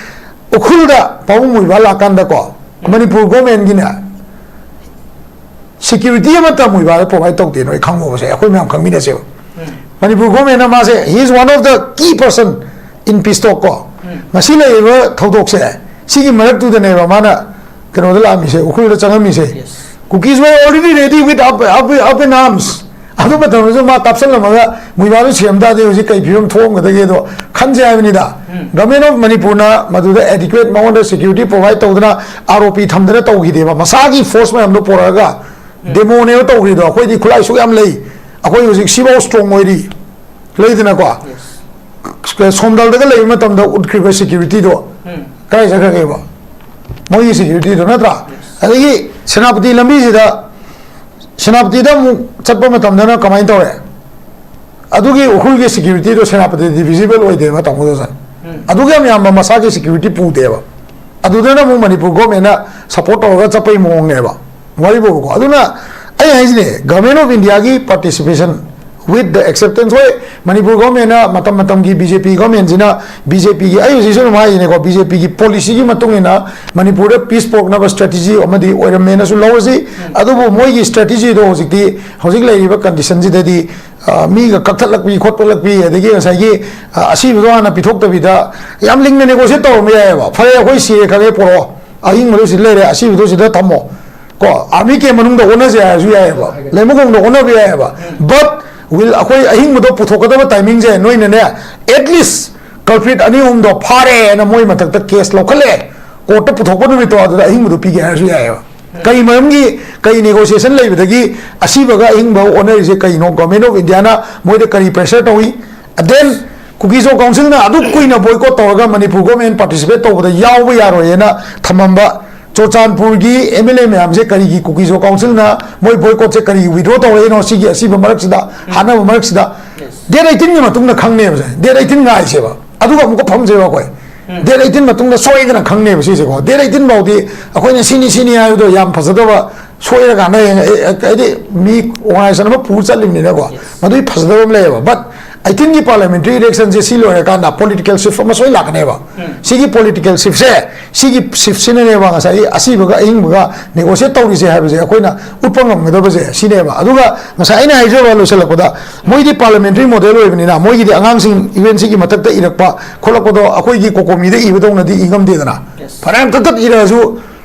ꯎꯈ꯭ꯔꯨꯜꯗ ꯄꯥꯕꯨꯡ ꯃꯣꯏꯕꯥ ꯂꯥꯛꯀꯥꯟꯗꯀꯣ, ꯃꯅꯤꯄꯨꯔ government ꯀꯤꯅꯦ, security ꯑꯃꯠꯇ ꯃꯣꯏꯕꯥꯗ provide ꯇꯧꯗꯦ꯫ ꯅꯣꯏ ꯈꯪꯉꯣꯕꯁꯦ, ꯑꯩꯈꯣꯏ ꯃꯌꯥꯝ ꯈꯪꯃꯤꯟꯅꯁꯦꯕ꯫ ꯃꯅꯤꯄꯨꯔ government ꯅ ꯃꯥꯁꯦ, he is one of the key person in peace talk ꯀꯣ꯫ ꯉꯁꯤ ꯂꯩꯔꯤꯕ ꯊꯧꯗꯣꯛꯁꯦ, ꯁꯤꯒꯤ ꯃꯔꯛꯇꯨꯗꯅꯦꯕ ꯃꯥꯅ ꯀꯩꯅꯣꯗ ꯂꯥꯛꯑꯝꯃꯤꯁꯦ, ꯎꯈ꯭ꯔꯨꯜꯗ ꯆꯪꯉꯝꯃꯤꯁꯦ꯫ Kukis were already ready with up, up, up in arms꯫ ꯑꯗꯨ ꯃꯇꯝꯗꯁꯨ ꯃꯥ ꯀꯥꯞꯁꯜꯂꯝꯃꯒ ꯃꯣꯏꯕꯥꯗꯨ ꯁꯤꯔꯝ ꯇꯥꯔꯗꯤ ꯍꯧꯖꯤꯛ ꯀꯩ ꯐꯤꯕꯝ ꯊꯣꯛꯑꯝꯒꯗꯒꯦꯗꯣ ꯈꯟꯁꯦ ꯍꯥꯏꯕꯅꯤꯗ꯫ Government of ꯃꯅꯤꯄꯨꯔꯅ ꯃꯗꯨꯗ adequate ꯃꯉꯣꯟꯗ security provide ꯇꯧꯗꯅ, R O P ꯊꯝꯗꯅ ꯇꯧꯈꯤꯗꯦꯕ꯫ ꯃꯁꯥꯒꯤ force ꯃꯌꯥꯝꯗꯣ ꯄꯣꯔꯛꯑꯒ demo ꯅꯦꯕ ꯇꯧꯈ꯭ꯔꯤꯗꯣ꯫ ꯑꯩꯈꯣꯏꯗꯤ ꯈꯨꯠꯂꯥꯏ ꯁꯨꯛ ꯌꯥꯝ ꯂꯩ, ꯑꯩꯈꯣꯏ ꯍꯧꯖꯤꯛ ꯁꯤꯐꯥꯎ strong ꯑꯣꯏꯔꯤ, ꯂꯩꯗꯅꯀꯣ꯫ ꯁꯣꯝꯗꯜꯗꯒ ꯂꯩꯕ ꯃꯇꯝꯗ ꯎꯠꯈ꯭ꯔꯤꯕ ꯁꯦꯀ꯭ꯌꯨꯔꯤꯇꯤꯗꯣ ꯀꯗꯥꯏ ꯆꯠꯈ꯭ꯔꯒꯦꯕ? ꯃꯣꯏꯒꯤ ꯁꯦꯀ꯭ꯌꯨꯔꯤꯇꯤꯗꯣ ꯅꯠꯇ꯭ꯔꯥ? ꯑꯗꯒꯤ ꯁꯦꯅꯥꯄꯇꯤ ꯂꯝꯕꯤꯁꯤꯗ, ꯁꯦꯅꯥꯄꯇꯤꯗ ꯑꯃꯨꯛ ꯆꯠꯄ ꯃꯇꯝꯗꯅ ꯀꯃꯥꯏꯅ ꯇꯧꯔꯦ? ꯑꯗꯨꯒꯤ ꯎꯈ꯭ꯔꯨꯜꯒꯤ ꯁꯦꯀ꯭ꯌꯨꯔꯤꯇꯤꯗꯣ ꯁꯦꯅꯥꯄꯇꯤꯗꯤ ꯚꯤꯖꯤꯕꯜ ꯑꯣꯏꯗꯦꯕ, ꯇꯥꯃꯣ ꯗꯣꯁꯟ꯫ ꯑꯗꯨꯒ ꯌꯥꯝ ꯌꯥꯝꯕ ꯃꯁꯥꯒꯤ ꯁꯦꯀ꯭ꯌꯨꯔꯤꯇꯤ ꯄꯨꯗꯦꯕ꯫ ꯑꯗꯨꯗꯅ ꯑꯃꯨꯛ ꯃꯅꯤꯄꯨꯔ ꯒꯣꯔꯃꯦꯟꯅ ꯁꯞꯄꯣꯔꯠ ꯇꯧꯔꯒ ꯆꯠꯄꯒꯤ ꯃꯑꯣꯡꯅꯦꯕ꯫ ꯋꯥꯔꯤꯕꯨꯕꯀꯣ꯫ ꯑꯗꯨꯅ ꯑꯩ ꯍꯥꯏꯁꯤꯅꯦ, ꯒꯚꯔꯟꯃꯦꯟ ꯑꯣꯐ ꯏꯟꯗꯤꯌꯥꯒꯤ ꯄꯥꯔꯇꯤꯁꯤꯄꯦꯁꯟ with the acceptance, ꯍꯣꯏ, ꯃꯅꯤꯄꯨꯔ ꯒꯣꯔꯃꯦꯟꯅ ꯃꯇꯝ ꯃꯇꯝꯒꯤ ꯕꯤ ꯖꯦ ꯄꯤ ꯒꯣꯔꯃꯦꯟꯁꯤꯅ, ꯕꯤ ꯖꯦ ꯄꯤꯒꯤ, ꯑꯩ ꯍꯧꯖꯤꯛꯁꯨ ꯑꯗꯨꯝ ꯍꯥꯏꯔꯤꯅꯦꯀꯣ, ꯕꯤ ꯖꯦ ꯄꯤꯒꯤ ꯄꯣꯂꯤꯁꯤꯒꯤ ꯃꯇꯨꯡ ꯏꯟꯅ ꯃꯅꯤꯄꯨꯔꯗ ꯄꯤꯁ ꯄꯨꯔꯛꯅꯕ ꯁ꯭ꯇ꯭ꯔꯦꯇꯦꯖꯤ ꯑꯃꯗꯤ ꯑꯣꯏꯔꯝꯃꯦꯅꯁꯨ ꯂꯧꯔꯁꯤ꯫ ꯑꯗꯨꯕꯨ ꯃꯣꯏꯒꯤ ꯁ꯭ꯇ꯭ꯔꯦꯇꯦꯖꯤꯗꯣ ꯍꯧꯖꯤꯛꯇꯤ, ꯍꯧꯖꯤꯛ ꯂꯩꯔꯤꯕ ꯀꯟꯗꯤꯁꯟꯁꯤꯗꯗꯤ, ꯑ, ꯃꯤꯒ ꯀꯛꯊꯠꯂꯛꯄꯤ ꯈꯣꯠꯄꯠꯂꯛꯄꯤ, ꯑꯗꯒꯤ ꯉꯁꯥꯏꯒꯤ, ꯑ, ꯑꯁꯤꯕꯗꯣ ꯍꯥꯟꯅ ꯄꯤꯊꯣꯛꯇꯕꯤꯗ ꯌꯥꯝ ꯂꯤꯡꯅ ꯅꯦꯒꯣꯁꯤꯌꯦꯠ ꯇꯧꯔꯝꯕ ꯌꯥꯏꯑꯕ꯫ "ꯐꯔꯦ, ꯑꯩꯈꯣꯏ ꯁꯤꯔꯦ ꯈꯪꯉꯦ, ꯄꯨꯔꯛꯑꯣ, ꯑꯍꯤꯡꯕꯗꯣ ꯁꯤꯗ ꯂꯩꯔꯦ, ꯑꯁꯤꯕꯗꯣ ꯁꯤꯗ ꯊꯝꯃꯣ, ꯀꯣ, ꯑꯥꯔꯃꯤ ꯀꯦꯝ ꯃꯅꯨꯡꯗ ꯑꯣꯟꯅꯁꯦ" ꯍꯥꯏꯔꯁꯨ ꯌꯥꯏꯑꯕ, ꯂꯩꯃꯈꯣꯡꯗ ꯑꯣꯟꯅꯕ ꯌꯥꯏꯑꯕ꯫ ꯕꯠ ꯋꯤꯜ ꯑꯩꯈꯣꯏ ꯑꯍꯤꯡꯕꯗꯣ ꯄꯨꯊꯣꯛꯀꯗꯕ ꯇꯥꯏꯃꯤꯡꯁꯦ ꯅꯣꯏꯅꯅꯦ, ꯑꯦꯠꯂꯤꯁ ꯀꯜꯄ꯭ꯔꯤꯠ ꯑꯅꯤ ꯑꯍꯨꯝꯗꯣ ꯐꯥꯔꯦꯅ ꯃꯣꯏ ꯃꯊꯛꯇ ꯀꯦꯁ ꯂꯧꯈꯠꯂꯦ, ꯀꯣꯔꯠꯇ ꯄꯨꯊꯣꯛꯄ ꯅꯨꯃꯤꯠꯇꯣ ꯑꯗꯨꯗ ꯑꯍꯤꯡꯕꯗꯣ ꯄꯤꯒꯦ ꯍꯥꯏꯔꯁꯨ ꯌꯥꯏꯑꯕ꯫ ꯀꯔꯤ ꯃꯔꯝꯒꯤ, ꯀꯔꯤ ꯅꯦꯒꯣꯁꯤꯌꯦꯁꯟ ꯂꯩꯕꯗꯒꯤ ꯑꯁꯤꯕꯒ ꯑꯍꯤꯡꯕꯒ ꯑꯣꯟꯅꯔꯤꯁꯦ ꯀꯩꯅꯣ? ꯒꯣꯔꯃꯦꯟ ꯑꯣꯐ ꯏꯟꯗꯤꯌꯥꯅ ꯃꯣꯏꯗ ꯀꯔꯤ ꯄ꯭ꯔꯦꯁꯔ ꯇꯧꯏ? ꯗꯦꯟ ꯀꯨꯀꯤ ꯖꯣ ꯀꯥꯎꯟꯁꯤꯜꯅ ꯑꯗꯨꯛ ꯀꯨꯏꯅ ꯕꯣꯏꯀꯣꯠ ꯇꯧꯔꯒ ꯃꯅꯤꯄꯨꯔ ꯒꯣꯔꯃꯦꯟ ꯄꯥꯔꯇꯤꯁꯤꯄꯦꯠ ꯇꯧꯕꯗ ꯌꯥꯎꯕ ꯌꯥꯔꯣꯏꯅ ꯊꯝꯃꯝꯕ ꯆꯨꯔꯆꯥꯟꯄꯨꯔꯒꯤ ꯑꯦꯝ ꯑꯦꯜ ꯑꯦ ꯃꯌꯥꯝꯁꯦ ꯀꯔꯤꯒꯤ ꯀꯨꯀꯤ ꯖꯣ ꯀꯥꯎꯟꯁꯤꯜꯅ ꯃꯣꯏ ꯕꯣꯏꯀꯣꯠꯁꯦ ꯀꯔꯤ ꯋꯤꯗ꯭ꯔꯣ ꯇꯧꯔꯛꯏꯅꯣ? ꯁꯤꯒꯤ ꯑꯁꯤꯕ ꯃꯔꯛꯁꯤꯗ, ꯍꯥꯠꯅꯕ ꯃꯔꯛꯁꯤꯗ, ꯗꯦꯠ ꯑꯩꯠꯇꯤꯟꯒꯤ ꯃꯇꯨꯡꯗ ꯈꯪꯅꯦꯕꯁꯦ, ꯗꯦꯠ ꯑꯩꯠꯇꯤꯟ ꯉꯥꯏꯁꯦꯕ, ꯑꯗꯨꯒ ꯑꯃꯨꯛꯀ ꯐꯝꯁꯦꯕ ꯑꯩꯈꯣꯏ꯫ ꯗꯦꯠ ꯑꯩꯠꯇꯤꯟ ꯃꯇꯨꯡꯗ ꯁꯣꯏꯗꯅ ꯈꯪꯅꯦꯕ ꯁꯤꯁꯦꯀꯣ꯫ ꯗꯦꯠ ꯑꯩꯠꯇꯤꯟ ꯐꯥꯎꯗꯤ ꯑꯩꯈꯣꯏꯅ ꯁꯤꯅꯤ ꯁꯤꯅꯤ ꯍꯥꯏꯕꯗꯣ ꯌꯥꯝ ꯐꯖꯗꯕ, ꯁꯣꯏꯔꯀꯥꯟꯗ ꯍꯌꯦꯡ, ꯑꯦ, ꯑꯦ, ꯍꯥꯏꯗꯤ ꯃꯤ ꯑꯣꯔꯒꯅꯥꯏꯖꯦꯁꯟ ꯑꯃ ꯄꯨꯔ ꯆꯠꯂꯤꯕꯅꯤꯅꯀꯣ, ꯃꯗꯨꯒꯤ ꯐꯖꯗꯕ ꯑꯃ ꯂꯩꯌꯦꯕ꯫ ꯕꯠ ꯑꯩꯠꯇꯤꯟꯒꯤ ꯄꯥꯔꯂꯤꯌꯥꯃꯦꯟꯇꯔꯤ ꯏꯂꯦꯛꯁꯟꯁꯦ ꯁꯤ ꯂꯣꯏꯔꯀꯥꯟꯗ ꯄꯣꯂꯤꯇꯤꯀꯦꯜ ꯁꯤꯐ ꯑꯃ ꯁꯣꯏ ꯂꯥꯛꯀꯅꯦꯕ꯫ ꯁꯤꯒꯤ ꯄꯣꯂꯤꯇꯤꯀꯦꯜ ꯁꯤꯐꯁꯦ, ꯁꯤꯒꯤ ꯁꯤꯐꯁꯤꯅꯅꯦꯕ ꯉꯁꯥꯏꯒꯤ ꯑꯁꯤꯕꯒ ꯑꯍꯤꯡꯕꯒ ꯅꯦꯒꯣꯁꯤꯌꯦꯠ ꯇꯧꯔꯤꯁꯦ ꯍꯥꯏꯕꯁꯦ ꯑꯩꯈꯣꯏꯅ ꯎꯠꯄ ꯉꯝꯒꯗꯕꯁꯦ ꯁꯤꯅꯦꯕ꯫ ꯑꯗꯨꯒ ꯉꯁꯥꯏ ꯑꯩꯅ ꯍꯥꯏꯖꯕ ꯂꯣꯏꯁꯤꯜꯂꯛꯄꯗ, ꯃꯣꯏꯗꯤ ꯄꯥꯔꯂꯤꯌꯥꯃꯦꯟꯇꯔꯤ ꯃꯣꯗꯦꯜ ꯑꯣꯏꯕꯅꯤꯅ ꯃꯣꯏꯒꯤꯗꯤ ꯑꯉꯥꯡꯁꯤꯡ ꯌꯨ ꯑꯦꯟ ꯁꯤꯒꯤ ꯃꯊꯛꯇ ꯏꯔꯛꯄ ꯈꯣꯠꯂꯛꯄꯗꯣ ꯑꯩꯈꯣꯏꯒꯤ ꯀꯣꯀꯣꯃꯤꯗ ꯏꯕꯗꯧꯅꯗꯤ ꯏ ꯉꯝꯗꯦꯗꯅ꯫ ꯐꯅꯌꯥꯝ ꯊꯛ ꯊꯛ ꯏꯔꯛꯑꯁꯨ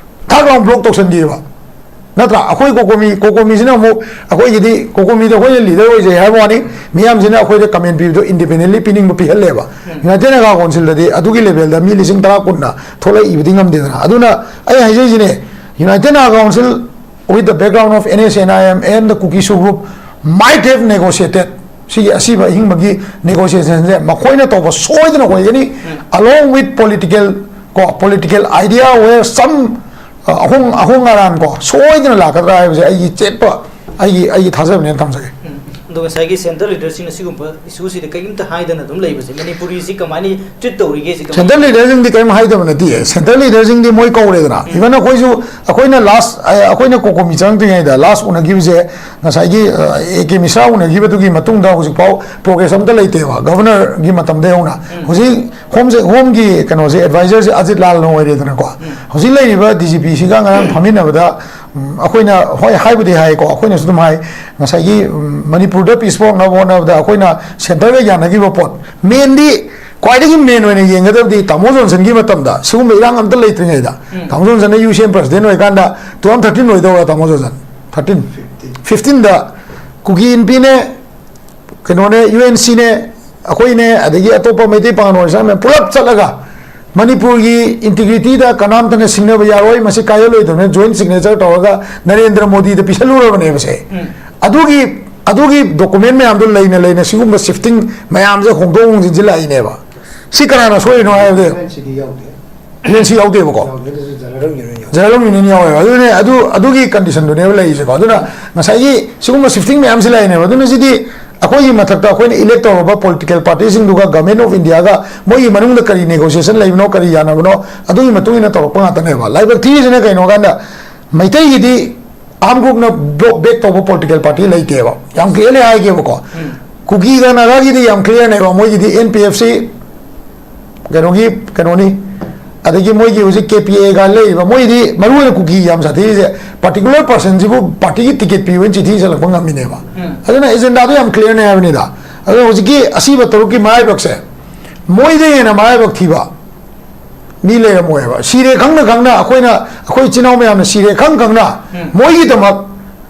ꯊꯥꯛ ꯂꯥꯎ ꯕ꯭ꯂꯣꯛ ꯇꯧꯁꯟꯈꯤꯕ꯫ ꯅꯠꯇ꯭ꯔꯥ? ꯑꯩꯈꯣꯏ ꯀꯣꯀꯣꯃꯤ, ꯀꯣꯀꯣꯃꯤꯁꯤꯅ ꯑꯃꯨꯛ ꯑꯩꯈꯣꯏꯒꯤꯗꯤ, ꯀꯣꯀꯣꯃꯤꯗ ꯑꯩꯈꯣꯏꯅ ꯂꯤꯗꯔ ꯑꯣꯏꯖꯩ ꯍꯥꯏꯕ ꯋꯥꯅꯤ, ꯃꯤꯌꯥꯝꯁꯤꯅ ꯑꯩꯈꯣꯏꯗ ꯀꯃꯦꯟ ꯄꯤꯕꯗꯣ ꯏꯟꯗꯤꯄꯦꯟꯗꯦꯟꯂꯤ ꯄꯤꯅꯤꯡꯕ ꯄꯤꯍꯜꯂꯦꯕ꯫ ꯌꯨꯅꯥꯏꯇꯦꯠ ꯅꯥꯒꯥ ꯀꯥꯎꯟꯁꯤꯜꯗꯗꯤ ꯑꯗꯨꯒꯤ ꯂꯦꯚꯦꯜꯗ ꯃꯤ ꯂꯤꯁꯤꯡ ꯇꯔꯥ ꯀꯨꯟꯅ ꯊꯣꯛꯂꯛꯏꯕꯗꯤ ꯉꯝꯗꯦꯗꯅ꯫ ꯑꯗꯨꯅ ꯑꯩ ꯍꯥꯏꯖꯩꯁꯤꯅꯦ, United Naga Council with the background of N S N I M and the Kuki Su group might have negotiated ꯁꯤꯒꯤ ꯑꯁꯤꯕ ꯑꯍꯤꯡꯕꯒꯤ ꯅꯦꯒꯣꯁꯤꯌꯦꯁꯟꯁꯦ ꯃꯈꯣꯏꯅ ꯇꯧꯕ ꯁꯣꯏꯗꯅ ꯑꯣꯏꯒꯅꯤ, along with political, ꯀꯣ, political idea where some, ꯑ, ꯑꯍꯣꯡ ꯑꯍꯣꯡ ꯑꯔꯥꯟ, ꯀꯣ, ꯁꯣꯏꯗꯅ ꯂꯥꯛꯀꯗ꯭ꯔꯥ ꯍꯥꯏꯕꯁꯦ ꯑꯩꯒꯤ ꯆꯦꯠꯄ, ꯑꯩꯒꯤ ꯑꯩꯒꯤ ꯊꯥꯖꯕꯅꯦꯅ ꯊꯝꯖꯒꯦ꯫ ꯎꯝ꯫ ꯑꯗꯣ ꯉꯁꯥꯏꯒꯤ ꯁꯦꯟꯇ꯭ꯔꯦꯜ ꯂꯤꯗꯔꯁꯤꯡꯅ ꯁꯤꯒꯨꯝꯕ ꯏꯁꯨꯁꯤꯗ ꯀꯔꯤꯝꯇ ꯍꯥꯏꯗꯅ ꯑꯗꯨꯝ ꯂꯩꯕꯁꯦ, ꯃꯅꯤꯄꯨꯔꯤꯁꯤ ꯀꯃꯥꯏꯅ ꯇ꯭ꯔꯤꯠ ꯇꯧꯔꯤꯒꯦ ꯁꯤ ꯀꯃꯥꯏꯅ? ꯁꯦꯟꯇ꯭ꯔꯦꯜ ꯂꯤꯗꯔꯁꯤꯡꯗꯤ ꯀꯔꯤꯝ ꯍꯥꯏꯗꯕ ꯅꯠꯇꯦ꯫ ꯁꯦꯟꯇ꯭ꯔꯦꯜ ꯂꯤꯗꯔꯁꯤꯡꯗꯤ ꯃꯣꯏ ꯀꯧꯔꯦꯗꯅ, ꯏꯚꯟ ꯑꯩꯈꯣꯏꯁꯨ, ꯑꯩꯈꯣꯏꯅ ꯂꯥꯁ ꯑꯩꯈꯣꯏꯅ ꯀꯣꯀꯣꯃꯤ ꯆꯪꯉꯛꯇ꯭ꯔꯤꯉꯩꯗ ꯂꯥꯁ ꯎꯅꯈꯤꯕꯁꯦ, ꯉꯁꯥꯏꯒꯤ ꯑꯦ ꯀꯦ ꯃꯤꯁ꯭ꯔꯥ ꯎꯅꯈꯤꯕꯗꯨꯒꯤ ꯃꯇꯨꯡꯗ ꯍꯧꯖꯤꯛꯐꯥꯎ ꯄ꯭ꯔꯣꯒ꯭ꯔꯦꯁ ꯑꯝꯇ ꯂꯩꯇꯦꯕ, ꯒꯚꯔꯅꯔꯒꯤ ꯃꯇꯝꯗ ꯌꯧꯅ꯫ ꯍꯧꯖꯤꯛ ꯍꯣꯝꯁꯦ, ꯍꯣꯝꯒꯤ ꯀꯩꯅꯣꯁꯦ ꯑꯦꯗꯚꯥꯏꯖꯔꯁꯦ ꯑꯖꯤꯠ ꯂꯥꯜꯅ ꯑꯣꯏꯔꯦꯗꯅꯀꯣ꯫ ꯍꯧꯖꯤꯛ ꯂꯩꯔꯤꯕ ꯗꯤ ꯖꯤ ꯄꯤꯁꯤꯒ ꯉꯔꯥꯡ ꯐꯝꯃꯤꯟꯅꯕꯗ, ꯎꯝ, ꯑꯩꯈꯣꯏꯅ ꯍꯣꯏ ꯍꯥꯏꯕꯨꯗꯤ ꯍꯥꯏꯀꯣ, ꯑꯩꯈꯣꯏꯅꯁꯨ ꯑꯗꯨꯝ ꯍꯥꯏ, ꯉꯁꯥꯏꯒꯤ, ꯎꯝ, ꯃꯅꯤꯄꯨꯔꯗ ꯄꯤꯁ ꯄꯨꯔꯛꯅꯕ ꯍꯣꯠꯅꯕꯗ ꯑꯩꯈꯣꯏꯅ ꯁꯦꯟꯇꯔꯒ ꯌꯥꯅꯈꯤꯕ ꯄꯣꯠ, ꯃꯦꯟꯗꯤ ꯈ꯭ꯋꯥꯏꯗꯒꯤ ꯃꯦꯟ ꯑꯣꯏꯅ ꯌꯦꯡꯒꯗꯕꯗꯤ ꯇꯥꯃꯣ ꯖꯣꯟꯁꯟꯒꯤ ꯃꯇꯝꯗ ꯁꯤꯒꯨꯝꯕ ꯏꯔꯥꯡ ꯑꯝꯇ ꯂꯩꯇ꯭ꯔꯤꯉꯩꯗ, ꯎꯝ꯫ ꯇꯥꯃꯣ ꯖꯣꯟꯁꯟꯅ ꯌꯨ ꯁꯤ ꯑꯦꯟ ꯄ꯭ꯔꯁꯤꯗꯦꯟ ꯑꯣꯏꯔꯀꯥꯟꯗ, two thousand thirteen ꯑꯣꯏꯗꯧꯔꯥ ꯇꯥꯃꯣ ꯖꯣꯟꯁꯟ? Thirteen. Fifteenꯗ ꯀꯨꯀꯤ ꯏꯟꯄꯤꯅꯦ, ꯀꯩꯅꯣꯅꯦ, ꯌꯨ ꯑꯦꯟ ꯁꯤꯅꯦ, ꯑꯩꯈꯣꯏꯅꯦ, ꯑꯗꯒꯤ ꯑꯇꯣꯞꯄ ꯃꯩꯇꯩ ꯄꯥꯉꯜ ꯑꯣꯔꯒꯅꯥꯏꯖꯦꯁꯟ ꯃꯌꯥꯝ ꯄꯨꯂꯞ ꯆꯠꯂꯒ ꯃꯅꯤꯄꯨꯔꯒꯤ ꯏꯟꯇꯤꯒ꯭ꯔꯤꯇꯤꯗ ꯀꯅꯥꯝꯇꯅ ꯁꯤꯡꯅꯕ ꯌꯥꯔꯣꯏ, ꯃꯁꯤ ꯀꯥꯏꯍꯜꯂꯣꯏꯗꯕꯅꯤ, ꯖꯣꯏꯟ ꯁꯤꯒꯅꯦꯆꯔ ꯇꯧꯔꯒ ꯅꯔꯦꯟꯗ꯭ꯔ ꯃꯣꯗꯤꯗ ꯄꯤꯁꯜꯂꯨꯔꯕꯅꯦꯕꯁꯦ꯫ ꯎꯝ꯫ ꯑꯗꯨꯒꯤ, ꯑꯗꯨꯒꯤ ꯗꯣꯀꯨꯃꯦꯟ ꯃꯌꯥꯝꯗꯣ ꯂꯩꯅ ꯂꯩꯅ ꯁꯤꯒꯨꯝꯕ ꯁꯤꯐꯇꯤꯡ ꯃꯌꯥꯝꯁꯦ ꯍꯣꯡꯗꯣꯛ ꯍꯣꯡꯖꯤꯟꯁꯦ ꯂꯥꯛꯏꯅꯦꯕ꯫ ꯁꯤ ꯀꯅꯥꯅ ꯁꯣꯏꯔꯤꯅꯣ ꯍꯥꯏꯕꯗ, ꯌꯨ ꯑꯦꯟ ꯁꯤ ꯌꯥꯎꯗꯦꯕꯀꯣ꯫ ꯌꯥꯎꯗꯦ, ꯑꯗꯨꯁꯨ ꯖꯔꯅꯦꯜ ꯌꯨꯅꯤꯌꯟ ꯌꯥꯎꯋꯦ꯫ ꯖꯔꯅꯦꯜ ꯌꯨꯅꯤꯌꯟ ꯌꯥꯎꯋꯦ꯫ ꯑꯗꯨꯅꯦ, ꯑꯗꯨ, ꯑꯗꯨꯒꯤ ꯀꯟꯗꯤꯁꯟꯗꯨꯅꯦꯕ ꯂꯩꯔꯤꯁꯦꯀꯣ꯫ ꯑꯗꯨꯅ ꯉꯁꯥꯏꯒꯤ ꯁꯤꯒꯨꯝꯕ ꯁꯤꯐꯇꯤꯡ ꯃꯌꯥꯝꯁꯤ ꯂꯩꯔꯤꯅꯦꯕ꯫ ꯑꯗꯨꯅ ꯁꯤꯗꯤ ꯑꯩꯈꯣꯏꯒꯤ ꯃꯊꯛꯇ ꯑꯩꯈꯣꯏꯅ ꯏꯂꯦꯛ ꯇꯧꯔꯕ ꯄꯣꯂꯤꯇꯤꯀꯦꯜ ꯄꯥꯔꯇꯤꯁꯤꯡꯗꯨꯒ ꯒꯚꯔꯟꯃꯦꯟꯠ ꯑꯣꯐ ꯏꯟꯗꯤꯌꯥꯒ ꯃꯣꯏꯒꯤ ꯃꯅꯨꯡꯗ ꯀꯔꯤ ꯅꯦꯒꯣꯁꯤꯌꯦꯁꯟ ꯂꯩꯕꯅꯣ, ꯀꯔꯤ ꯌꯥꯅꯕꯅꯣ, ꯑꯗꯨꯒꯤ ꯃꯇꯨꯡ ꯏꯟꯅ ꯇꯧꯔꯛꯄ ꯉꯥꯛꯇꯅꯦꯕ꯫ ꯂꯥꯏꯕꯛ ꯊꯤꯔꯤꯁꯤꯅ ꯀꯩꯅꯣ ꯍꯥꯏꯀꯥꯟꯗ ꯃꯩꯇꯩꯒꯤꯗꯤ ꯑꯥꯔꯝ ꯒ꯭ꯔꯨꯞꯅ ꯕ꯭ꯂꯣꯛ ꯕꯦꯛ ꯇꯧꯕ ꯄꯣꯂꯤꯇꯤꯀꯦꯜ ꯄꯥꯔꯇꯤ ꯂꯩꯇꯦꯕ꯫ ꯌꯥꯝ ꯀ꯭ꯂꯤꯌꯔꯂꯤ ꯍꯥꯏꯒꯦꯕꯀꯣ꯫ ꯎꯝ꯫ ꯀꯨꯀꯤꯒ ꯅꯥꯒꯥꯒꯤꯗꯤ ꯌꯥꯝ ꯀ꯭ꯂꯤꯌꯔꯅꯦꯕ꯫ ꯃꯣꯏꯒꯤꯗꯤ ꯑꯦꯟ ꯄꯤ ꯑꯦꯐ ꯁꯤ ꯀꯩꯅꯣꯒꯤ, ꯀꯩꯅꯣꯅꯤ, ꯑꯗꯒꯤ ꯃꯣꯏꯒꯤ ꯍꯧꯖꯤꯛ ꯀꯦ ꯄꯤ ꯑꯦ ꯀꯥꯏꯅ ꯂꯩꯔꯤꯕ, ꯃꯣꯏꯗꯤ ꯃꯔꯨ ꯑꯣꯏꯅ ꯀꯨꯀꯤ ꯌꯥꯝ ꯁꯥꯊꯤꯔꯤꯁꯦ ꯄꯥꯔꯇꯤꯀꯨꯂꯔ ꯄꯥꯔꯁꯟꯁꯤꯕꯨ ꯄꯥꯔꯇꯤꯒꯤ ꯇꯤꯀꯦꯠ ꯄꯤꯌꯨ ꯍꯥꯏꯅ ꯆꯤꯊꯤ ꯏꯁꯜꯂꯛꯄ ꯉꯝꯃꯤꯅꯦꯕ꯫ ꯎꯝ꯫ ꯑꯗꯨꯅ ꯑꯦꯖꯦꯟꯗꯥꯗꯣ ꯌꯥꯝ ꯀ꯭ꯂꯤꯌꯔꯅꯦ ꯍꯥꯏꯕꯅꯤꯗ꯫ ꯑꯗꯨꯅ ꯍꯧꯖꯤꯛꯀꯤ ꯑꯁꯤꯕ ꯇꯔꯨꯛꯀꯤ ꯃꯔꯥꯏꯕꯛꯁꯦ ꯃꯣꯏꯗ ꯍꯦꯟꯅ ꯃꯔꯥꯏꯕꯛ ꯊꯤꯕ ꯃꯤ ꯂꯩꯔꯝꯃꯣꯏꯕ꯫ ꯁꯤꯔꯦ ꯈꯪꯅ ꯈꯪꯅ ꯑꯩꯈꯣꯏꯅ, ꯑꯩꯈꯣꯏ ꯏꯆꯤꯟ ꯏꯅꯥꯎ ꯃꯌꯥꯝꯅ ꯁꯤꯔꯦ ꯈꯪ ꯈꯪꯅ ꯎꯝ꯫ ꯃꯣꯏꯒꯤꯗꯃꯛ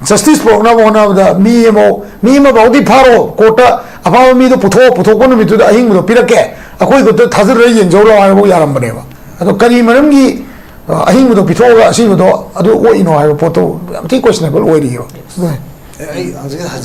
ꯖꯁꯇꯤꯁ ꯄꯨꯔꯛꯅꯕ ꯍꯣꯠꯅꯕꯗ ꯃꯤ ꯑꯃ, ꯃꯤ ꯑꯃ ꯐꯥꯎꯗꯤ ꯐꯥꯔꯣ, ꯀꯣꯔꯠꯇ ꯑꯐꯕ ꯃꯤꯗꯣ ꯄꯨꯊꯣꯛꯑꯣ, ꯄꯨꯊꯣꯛꯄ ꯅꯨꯃꯤꯠꯇꯨꯗ ꯑꯍꯤꯡꯕꯗꯣ ꯄꯤꯔꯛꯀꯦ, ꯑꯩꯈꯣꯏ ꯈꯨꯠꯇ ꯊꯥꯖꯤꯜꯂ ꯌꯦꯡꯖꯧ ꯂꯥꯎ ꯍꯥꯏꯕꯐꯥꯎ ꯌꯥꯔꯝꯕꯅꯦꯕ꯫ ꯑꯗꯣ ꯀꯔꯤ ꯃꯔꯝꯒꯤ, ꯑ, ꯑꯍꯤꯡꯕꯗꯣ ꯄꯤꯊꯣꯛꯑꯒ ꯑꯁꯤꯕꯗꯣ ꯑꯗꯨ ꯑꯣꯛꯏꯅꯣ ꯍꯥꯏꯕ ꯄꯣꯠꯇꯣ ꯌꯥꯝ ꯊꯤ ꯀꯣꯏꯁꯅꯦꯕꯜ ꯑꯣꯏꯔꯤꯑꯕ꯫ ꯑꯗꯨꯅꯤ꯫ ꯑꯩ ꯍꯧꯖꯤꯛ